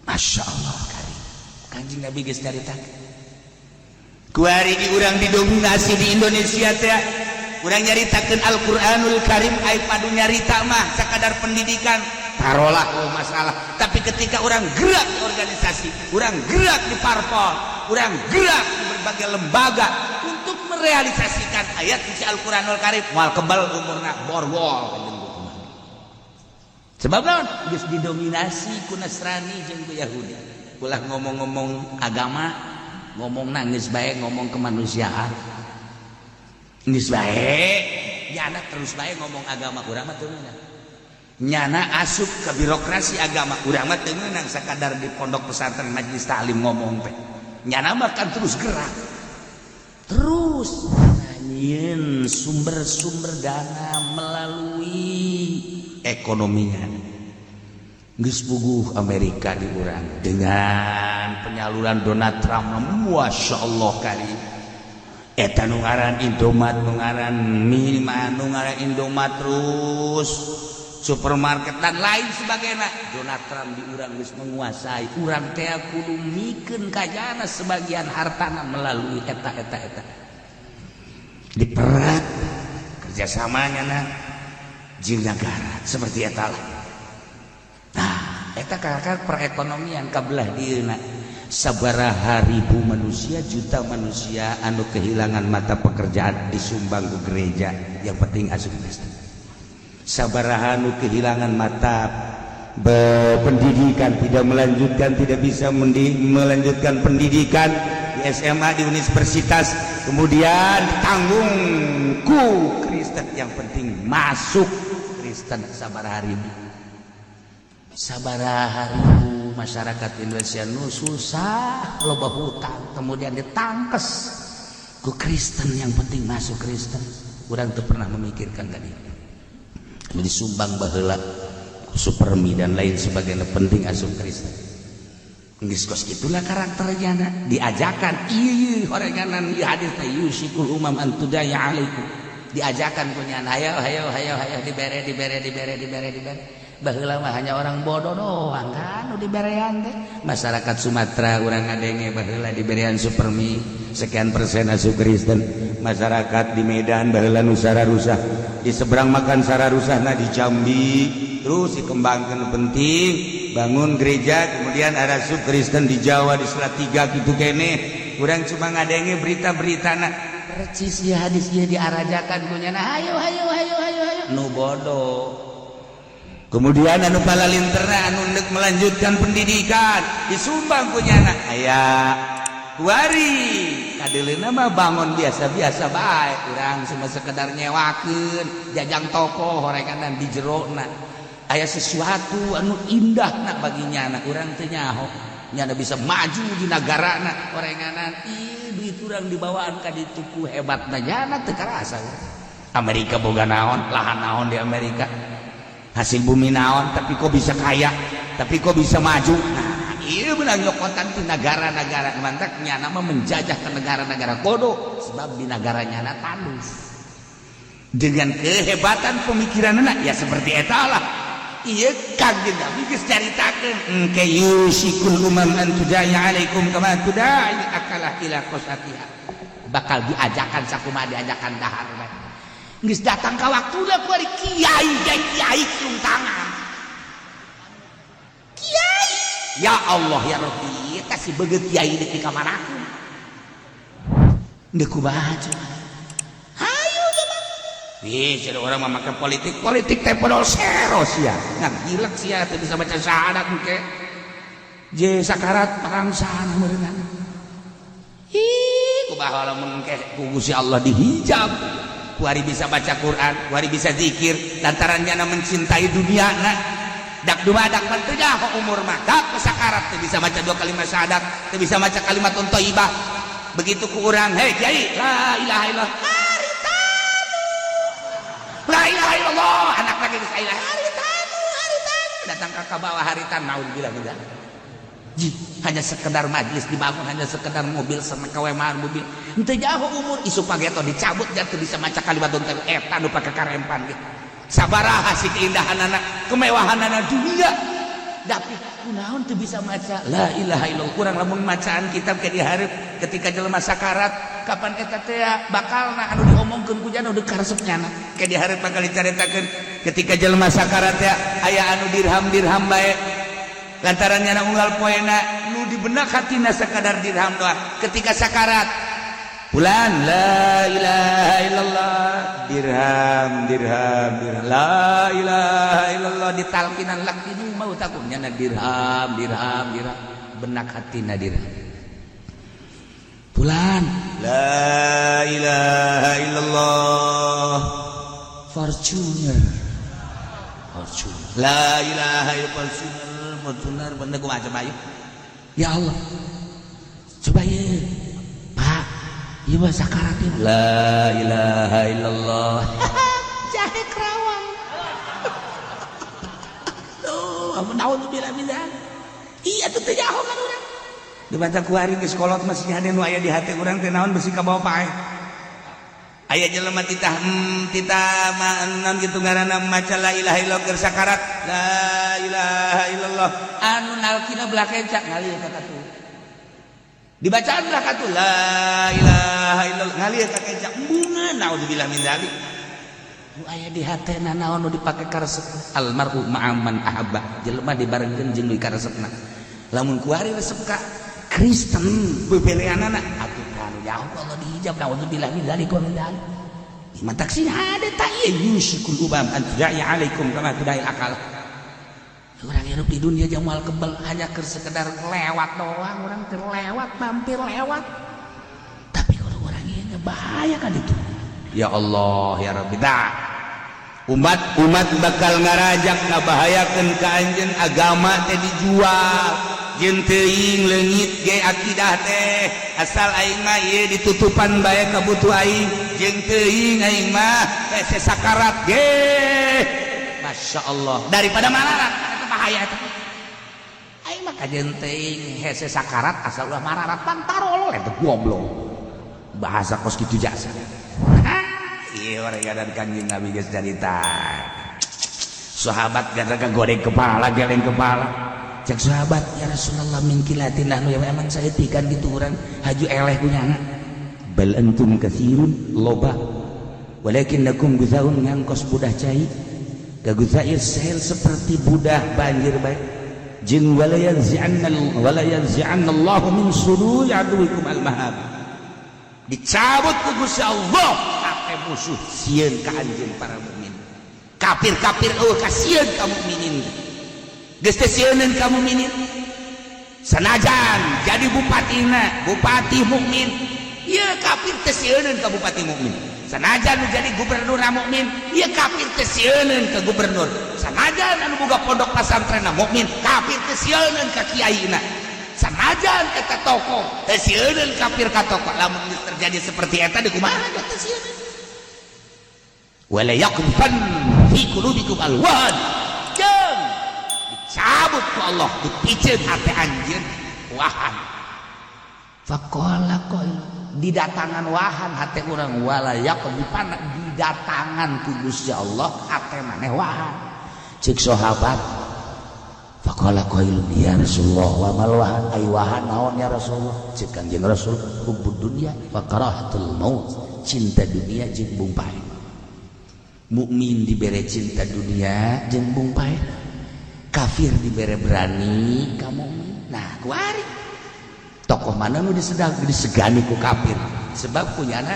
Masya Allah karim, Kanjeng Nabi geus nyaritakeun. Kuari di urang didominasi di Indonesia teh, urang nyaritakeun Al-Qur'anul Karim, ai padu nyarita mah sakadar pendidikan tarolah, oh masalah. Tapi ketika orang gerak di organisasi, orang gerak di parpol, orang gerak di berbagai lembaga untuk merealisasikan ayat isi Al-Qur'anul Karim, moal kebal umurna, borgol. Sebab naon? Geus didominasi ku Nasrani jeung ku Yahudi. Ulah ngomong-ngomong agama, ngomong nangis bae, ngomong kemanusiaan geus bae, nyana terus bae ngomong agama, urang mah teu meunang. Nyana asup ke birokrasi agama, urang mah teu meunang, sakadar di pondok pesantren, majelis taklim ngomong teh. Nyana mah kan terus gerak terus. Nah, Nyieun sumber-sumber dana melalui ekonominya. Geus puguh Amerika di urang dengan penyaluran Donald Trump, Masya Allah, kali eta nu ngaran Indomaret, nu ngaran minimal, nu ngaran Indomaret, terus supermarket dan lain sebagainya. Donald Trump di urang geus menguasai. Urang teh kudu mikeun kajana sebagian hartana melalui eta eta eta diperat kerjasamanya na jeung negara seperti eta lah. Nah, eta kakak perekonomian kabelah dieuna sabaraha ribu manusia, juta manusia anu kehilangan mata pekerjaan disumbang ke gereja, yang penting asup Kristen. Sabaraha anu kehilangan mata pendidikan, tidak melanjutkan, tidak bisa melanjutkan pendidikan di SMA, di universitas, kemudian ditanggung ku Kristen, yang penting masuk Kristen. Sabaraha ribu, sabaraha ribu masyarakat Indonesia nu susah, loba hutang, kemudian ditangkes ku Kristen, yang penting masuk Kristen. Urang tuh pernah memikirkan tadi disumbang baheula Supermi dan lain sebagainya, penting asup Kristen. Geus kos itulah karakternya na. Diajakan ieu horenganan ieu hadis teh, yusyikul umam an tudaya alaikum. Diajakan ku nyana, hayo hayo hayo hayo, dibere, dibere, dibere, dibere, dibere. Baheula mah hanya orang bodoh doang kan nu diberean teh. Masyarakat Sumatera urang ngadenge baheula diberean Supermi sekian persen asup Kristen. Masyarakat di Medan baheula nu sararusah di seberang makan sararusah, nah, di Jambi terus dikembangkan, penting bangun gereja, kemudian ada sub Kristen di Jawa, di Salatiga gitu kene. Kurang cuma ngadenge berita-berita. Nah, percis ya hadis ieu diarajakan punya. Nah, ayo ayo ayo ayo ayo, nu bodoh. Kemudian anu palalinterna, anu ndek melanjutkan pendidikan disumbang punya anak aya kuari kadeuleuna mah bangun biasa-biasa bae. Urang cuma sekedar nyewakeun jajang toko horenganan di jerona aya sesuatu anu indah nak baginya anak. Urang teu nyaho nyana bisa maju di nagarana horenganan. Ih, duit urang dibawaan ka ditu ku hebatna nyana teu karasa. Amerika boga naon, lahan naon di Amerika, hasil bumi naon, tapi kok bisa kaya, tapi kok bisa maju? Nah, iya, menang nyokotan di negara-negara. Mantak nyana mah menjajah ke negara-negara kodo, sebab di negara nyana tandus dengan kehebatan pemikiran anak ya seperti eta lah. Iya, Kangjeng Nabi geus caritakeun engke yusyikul umam an tudaya alaikum kama tudai akalah ila qasatiha. Bakal diajakan sakumaha diajakan dahar bae. Geus datang ka waktuna kuari kiai kiai cium tangan kiai. Ya Allah ya Rabbi, eta si beungeut kiai deuk di kamar aku deuk kumaha coba? Hayu coba. Ih, jadi orang mah make politik, politik teh podol sero sia. Nah, gilek sia teu bisa baca syahadat engke. Je sakarat parangsana meureunana. Ih, kumaha lamun engke ku Gusti Allah dihijab. Kuari bisa baca Quran, kuari bisa zikir, lantaran nyana mencintai dunia na. Dak dumadak pan teu nyaho umur mah. Dak sakarat teu bisa baca dua kalimat syahadat, teu bisa baca kalimat thayyibah. Begitu ku urang, "Hei kiai, la ilaha illallah." La ilaha illallah, anak lagi geus aya haritanu, haritanu datang ka bawah haritan naon bilang enggak. Ji, hanya sekedar majlis dibangun, hanya sekedar mobil sama kawemaan mobil. Henteu jauh umur isu pageto dicabut jatuh bisa maca kalimat teh eta nu pake karempan gitu. Sabaraha sih keindahan anak, kemewahan anak dunia. Tapi kunaon teu bisa maca la ilaha illallah? Kurang lamun macaan kitab ke dihareup ketika jelema sakarat kapan eta teh bakalna anu diomongkeun ku jana udah karesep nyana ke dihareup bakal dicaritakeun ketika jelema sakarat teh aya anu dirham-dirham bae lantaran nyana unggal poena nu di benak hatina sakadar dirham doang. Ketika sakarat, "Fulan, la ilaha illallah." Dirham, dirham, dirham, la ilaha illallah. Ditalkinan lakinu mau takut nyana dirham, dirham, dirham, benak hatina dirham. "Fulan, la ilaha illallah." Fortuner, Fortuner, la ilaha illallah, Fortuner, Fortuner, bener kumaha coba? Ayo, ya Allah, coba ya Pak. Ieu mah sakarat ieu. La ilaha illallah, jahe kerawang tuh. Amun naudzubillah min dzalik, iya tuh teu nyaho kan urang. Dibaca kuari geus kolot masih ada nu aya di hati urang teh naon, besi kabawa paeh. Aya jelema titah titah naon kitu ngaranna, maca la ilaha illallah keur sakarat, la ilaha illallah, anu nalkina belah kencak ngalir ka katuh. Dibacaan belah katuh, la ilaha illallah, ngalir ka kencak, embungeun. Naudzubillah min dzalik. Nu aya di hatena naon, nu dipake karesep? Almar'u ma'aman ahabba, jelema dibarengkeun jeung nu karesepna. Lamun kuari resep ka Kristen bebeleanana atuh kanu jauh Allah dihijab. Naudzubillah min dzalik wa min dzalik. Matak sih ada tak ieu, yusyikul umam an tuda'i alaikum kama tuda'il akal. Orang hidup di dunia jamal kebel, hanya keur sekedar lewat doang. Orang terlewat, mampir lewat. Tapi kalau orang ini bahaya kan itu. Ya Allah ya Rabbi, dah umat-umat bakal ngarajak ngabahayakeun ka anjeun. Agama teh dijual jeung teuing leungit ge akidah teh, asal aing mah ieu ditutupan bae kabutuh aing, jeung teuing aing mah hese sakarat ge. Masya Allah, daripada mararat eta bahaya eta. Aing mah kajeun teuing hese sakarat, asal ulah mararat, pantarol eta goblok. Bahasa kos kitu jasa. Iya, mereka dan Kanjeng Nabi geus carita. Sahabat gara goreng kepala, geleng kepala. Cek sahabat, ya Rasulullah, min qillatin nahnu, ya emang saeutikan gitu urang haju eleh kunyana. Bal antum katsirun, loba, walakinnakum gutsaun, ngangkos budah cai, kagutsa'is sail, seperti budah banjir bae. Jeung wala yanzi'anna wala yanzi'anna Allah min suduri aduwikum al mahab, dicabut ku Gusti Allah ate musuh sieun ka anjeun para mukmin. Kafir-kafir eueuh kasieun ka mukminin, geus teh sieuneun ka mukminin. Sanajan jadi bupatina bupati mukmin, ieu kafir teh sieuneun ka bupati mukmin. Sanajan nu jadi gubernur mukmin, ieu kafir teh sieuneun ka gubernur. Sanajan anu boga pondok pasantren mukmin, kafir teh sieuneun ka kiaina. Sanajan eta tokoh teh sieuneun kafir ka tokoh. Lamun geus terjadi seperti eta, di kumaha teh sieuneun? Wala yaqdhifan fi qulubikum alwan, jeung dicabut ku Allah, dipiceun hate anjeun wahan. Faqala qail, didatangan wahan hate urang. Wala yaqdhifan, didatangan ku Gusti Allah hate maneh wahan. Cek sahabat, faqala qailun, ya Rasulullah, wa mal wahan, ai wahan naon ya Rasulullah? Cek Kanjeng Rasul, hubbud dunya wa karahatul maut, cinta dunia jeung embung paeh. Mukmin dibere cinta dunia jeung embung paeh, kafir dibere berani ka mukmin. Nah, kuari tokoh mana nu disedang disegani ku kafir? Sebab kunyana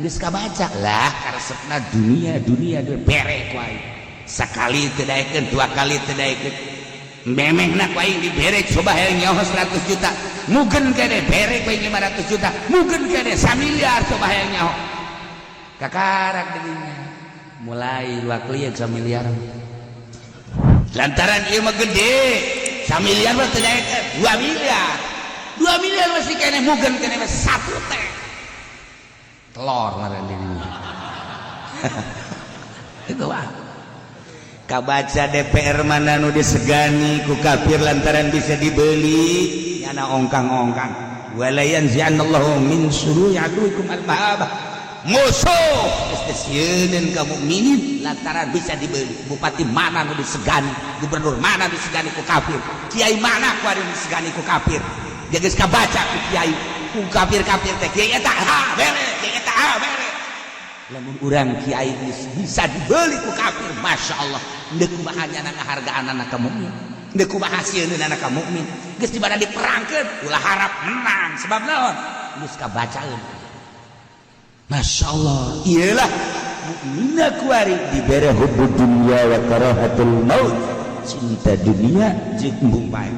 geus kabaca lah karesepna dunia, dunia, dunia, bere ku aing. Sakali teu daekeun, dua kali teu daekeun, memehna ku aing dibere. Coba hayang nyaho 100 juta, mugen kene. Bere ku aing 500 juta, mugen kene. 1 miliar, coba hayang nyaho. Kakarak dirinya mulai dua klien 1 miliar. Lantaran ieu mah gede, 1 miliar mah teu daekeun, 2 miliar, 2 miliar masih kene, mugen kene mah 1 T. Telur ngaran dirinya itu wah. Kabaca DPR mana nu disegani ku kafir lantaran bisa dibeli, nyana ongkang-ongkang. Wala yanzi'annallahu min suduri aduwikum al-mahabah, musuh geus sieun ka mukminin lantaran bisa dibeli. Bupati mana nu disegani, gubernur mana nu disegani ku kafir, kiai mana ku anu disegani ku kafir? Dia geus kabaca ku kiai, ku kafir-kafir teh, kiai eta ha bere, kiai eta ha bere. Lamun urang kiai bisa dibeli ku kafir, masya Allah, ndek kumaha nyana ngahargaan anak ka mukmin, ndek kumaha sieun anak ka mukmin? Geus di mana diperangkeun, ulah harap menang. Sebab naon? Geus kabacaeun. Masya Allah, iyalah mukmina kuari dibere hubbud dunya wa karahatul maut, cinta dunia jeung embung paeh.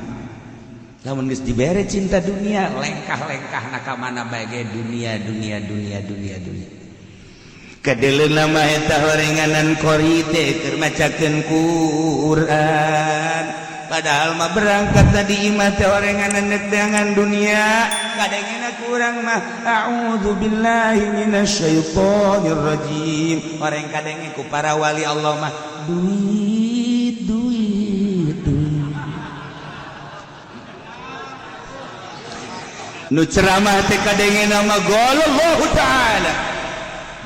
Lamun geus dibere cinta dunia, lengkah-lengkah na ka mana bae ge dunia, dunia, dunia, dunia, dunia. Kadeleun mah eta horenganan qori teh keur macakeun Quran, padahal mah berangkat tadi imah teh horenganan nedangan dunia. Kadangena ku urang mah a'udzu billahi minasyaitonir rajim. Orang kadenge ku para wali Allah mah duit duit duit. Nu ceramah teh kadenge nama Allah Ta'ala,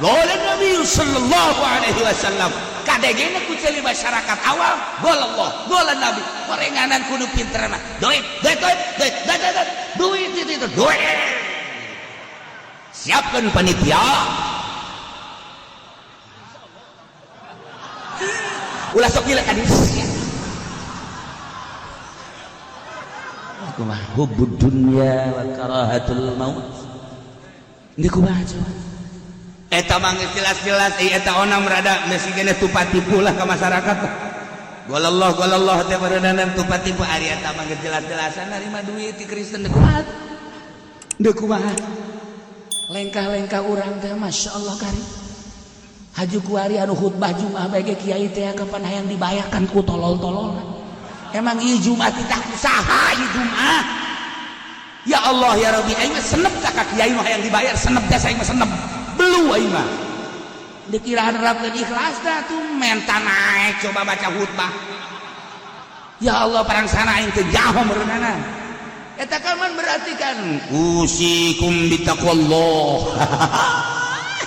qala Nabi sallallahu alaihi wasallam. Kadegena ku ceuli masyarakat awal qala Allah, qala Nabi. Korenganan kudu pinter mah duit duit duit duit duit duit duit duit duit. Siapkan panitia, ulah sok gila kan. Kumaha hubbud dunya wa karahatul maut. Ini kumaha coba? Eta mah geus jelas-jelas eta onam rada masih keneh tupat tipu lah ka masyarakat. Golallah golallah teh bareunana tupat tipu ari eta mah geus jelas-jelasan narima duit ti Kristen deui kumaha? Deui kumaha? Lengkah-lengkah urang teh masyaallah kari. Haju kuari anu khutbah Jumat bae ge kiai teh kapan hayang dibayarkan ku tolol-tolol. Emang ieu Jumat titah usaha ieu Jumat. Ya Allah ya Rabbi, aing mah senep ka kiai mah hayang dibayar, senep teh aing mah senep. Belu aing mah. Dikira nerapkeun ikhlas dah tuh menta naik coba baca khutbah. Ya Allah parang sana aing teu jaho meureunana. Eta kan berarti kan usikum bitaqwallah.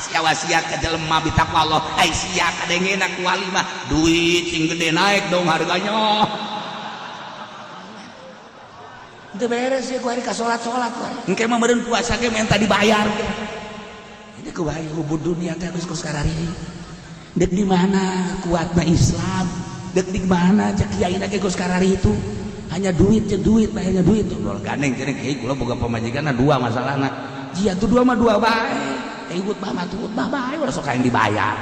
Sia sia ka jelema bitaqwallah. Ai sia kadengena ku wali mah duit sing gede naik dong harganya. Teu beres ya ku hari ka salat-salat ku hari. Engke mah meureun puasa ge menta dibayar. Ini kumaha hubud dunia teh geus kos karari. Dek di mana kuatna Islam? Dek di mana cek kiai ge kos karari itu? Hanya duit jeung duit, hanya duit. Dol gandeng cenah kiai kula boga pamajikanna dua masalahna. Jia tuh dua mah dua bae. Khutbah mah khutbah bae ulah sok hayang dibayar.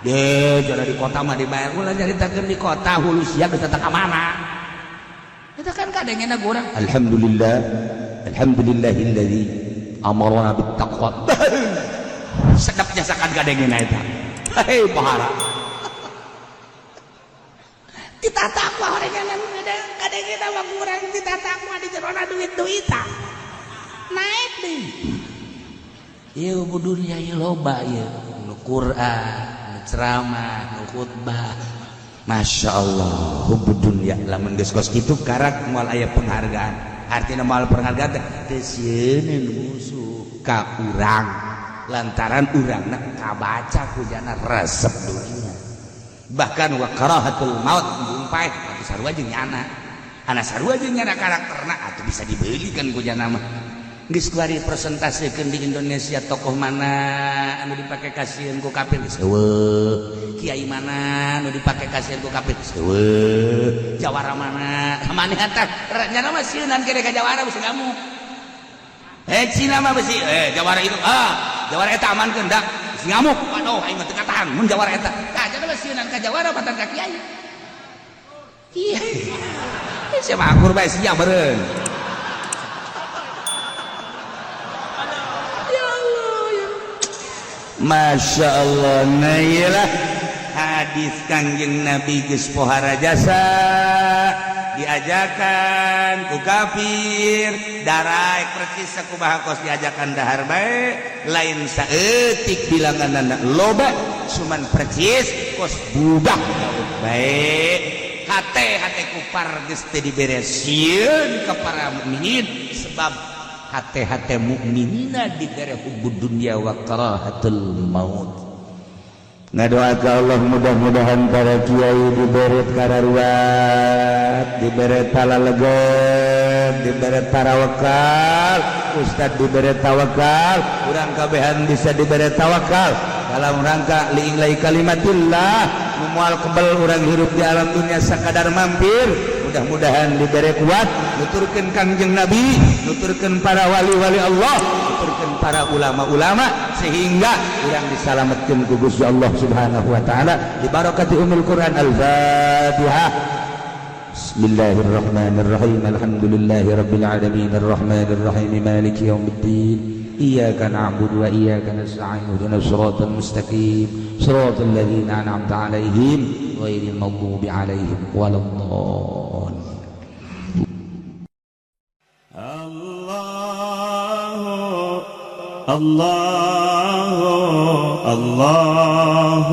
Deh, cara di kota mah dibayar. Ulah nyaritakeun di kota hulu sia geus teu ka mana. Itu kan kadengena urang. Alhamdulillah, alhamdulillahilladzi amarna bittaqwa. Sedap jasakan kadengena eta. Hei pahara. Kita takwa horenganan kadengena mah kurang kita takwa di jerona duit-duitan. Naik deui. Ieu dunia ieu loba ieu. Nu Quran, nu ceramah, nu khutbah. Masya Allah, hubbud dunya lamun geus kos kitu karak moal aya penghargaan. Artina moal penghargaan teh teu sieuneun musuh ka urang lantaran urangna kabaca ku jana resep dunia. Bahkan wa karahatul maut embung paeh atuh sarua jeung nyana. Ana sarua jeung nyana karakterna atuh bisa dibeli kan ku jana mah. Geus kuari presentasekeun di Indonesia tokoh mana anu dipake kasieun ku kafir geus eueuh. Kiai mana anu dipake kasieun ku kafir geus eueuh. Jawara mana? Maneh teh nyana mah sieunan kene ka jawara bisi ngamuk. Cina mah bisi jawara itu jawara eta amankeun dak bisi ngamuk. Waduh aing mah teu katahan mun jawara eta. Tah jana mah sieunan ka jawara patan ka kiai. Iya. Sia mah akur bae sia beureun. Masya Allah, nah iyalah hadis Kangjeng Nabi geus pohara jasa diajakan ku kafir daraek persis sakumaha kos diajakan dahar bae lain saeutik bilanganna loba cuman percis kos budak bae hate hate kupar geus teu dibere sieun ka para mukminin sebab hate-hate mukminina dibere hubbud dunya wa karahatul maut. Ngadoa ka Allah mudah-mudahan para kiai dibere kararuat, dibere talaleget, dibere tarawakal, ustad dibere tawakal, urang kabehan bisa dibere tawakal dalam rangka li'ilai kalimatillah, nu moal kebel urang hirup di alam dunia sakadar mampir. Mudah-mudahan dibere kuat nuturkeun Kangjeng Nabi, nuturkeun para wali-wali Allah, nuturkeun para ulama-ulama sehingga urang disalametkeun ku Gusti Allah Subhanahu wa taala bi barakati umul Quran. Al-Fatihah. Bismillahirrahmanirrahim. Alhamdulillahi rabbil alamin arrahmanir rahim maliki yaumiddin. Iyyaka na'budu wa iyyaka nasta'in ihdinas siratal mustaqim siratal ladzina an'amta 'alaihim ghairil maghdubi 'alaihim waladdallin. Allah. Allah Allah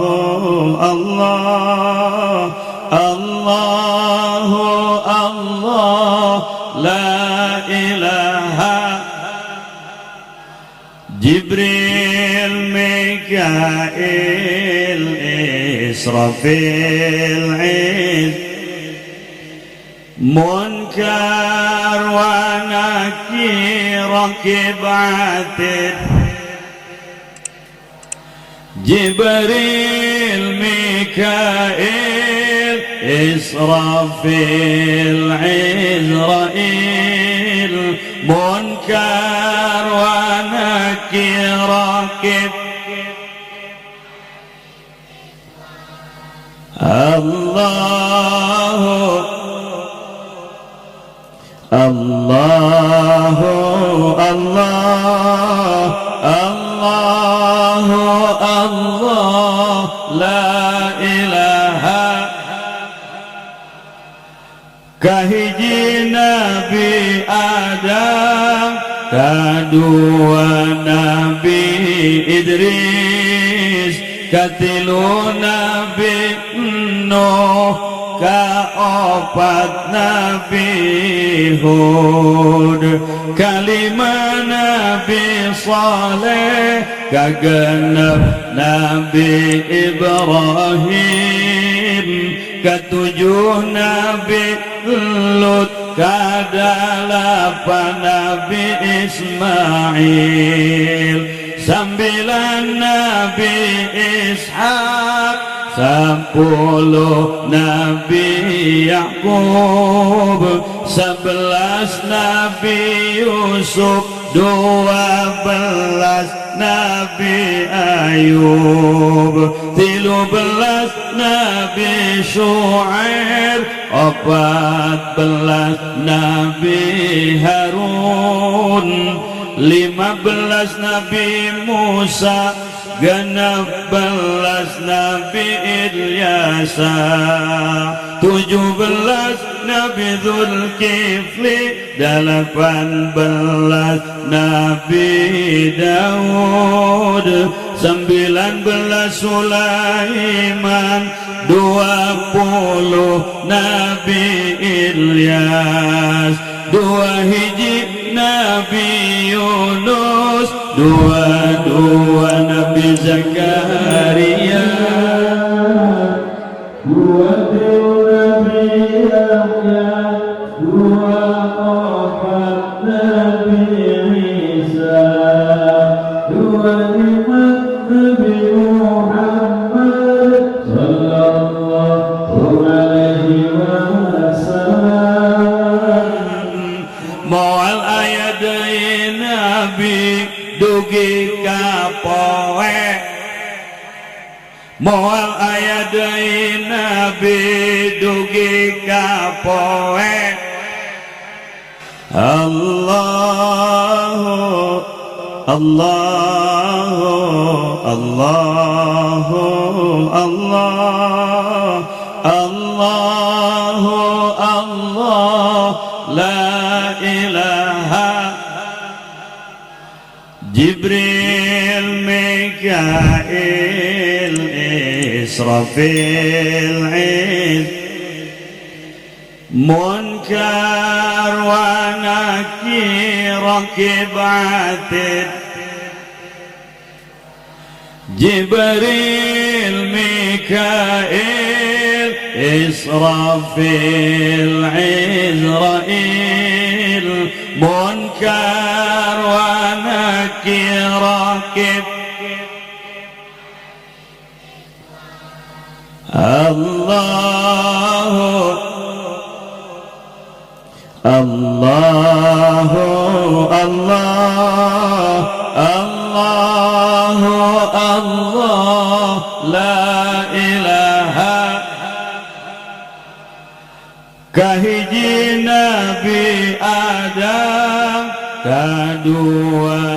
Allah Allah Allah la ilaha. Jibril, Mikail, Israfil, Iz, Munkar wa Nakir, Rakib Atid. Jibril, Mikail, Israfil, Izrail, Munkar wa Nakir, Rakib. Allah Allah Allah Allah Allah la ilaha. Kahiji Nabi Adam, kadua Nabi Idris, katilu Nabi Nuh, kaopat Nabi Hud, kalima Nabi Saleh, kagenep Nabi Ibrahim, ketujuh Nabi Lut, kadalapan Nabi Ismail, 9 Nabi Ishak, 10 Nabi Yakub, 11 Nabi Yusuf, 12 Nabi Ayub, 13 Nabi Shu'aib, 14 Nabi Harun, 15 Nabi Musa, 16 Nabi Ilyasa, 17 Nabi Zulkifli, 18 Nabi Daud, 19 Sulaiman, 20 Nabi Ilyas, 2 hiji Nabi Yunus, 22 Nabi Zakaria, 23 Nabi Yahya, 24 Nabi Isa, 25 Nabi Muhammad sallallahu alaihi wasallam. Moal aya deui nabi dugi ka poe, moal aya deui nabi dugi ka poe. Allah Allah Allah Allah Allah Allah la ilaha. Jibril, Mikail, Israfil, Iz, Munkar wa Nakir, Rakib Atid. Jibril, Mikail, Israfil, Izrail, Munkar wa Nakir, Rakib. Allah Allah Allah Allah Allah la ilaha. Kahiji Nabi Adam, kadua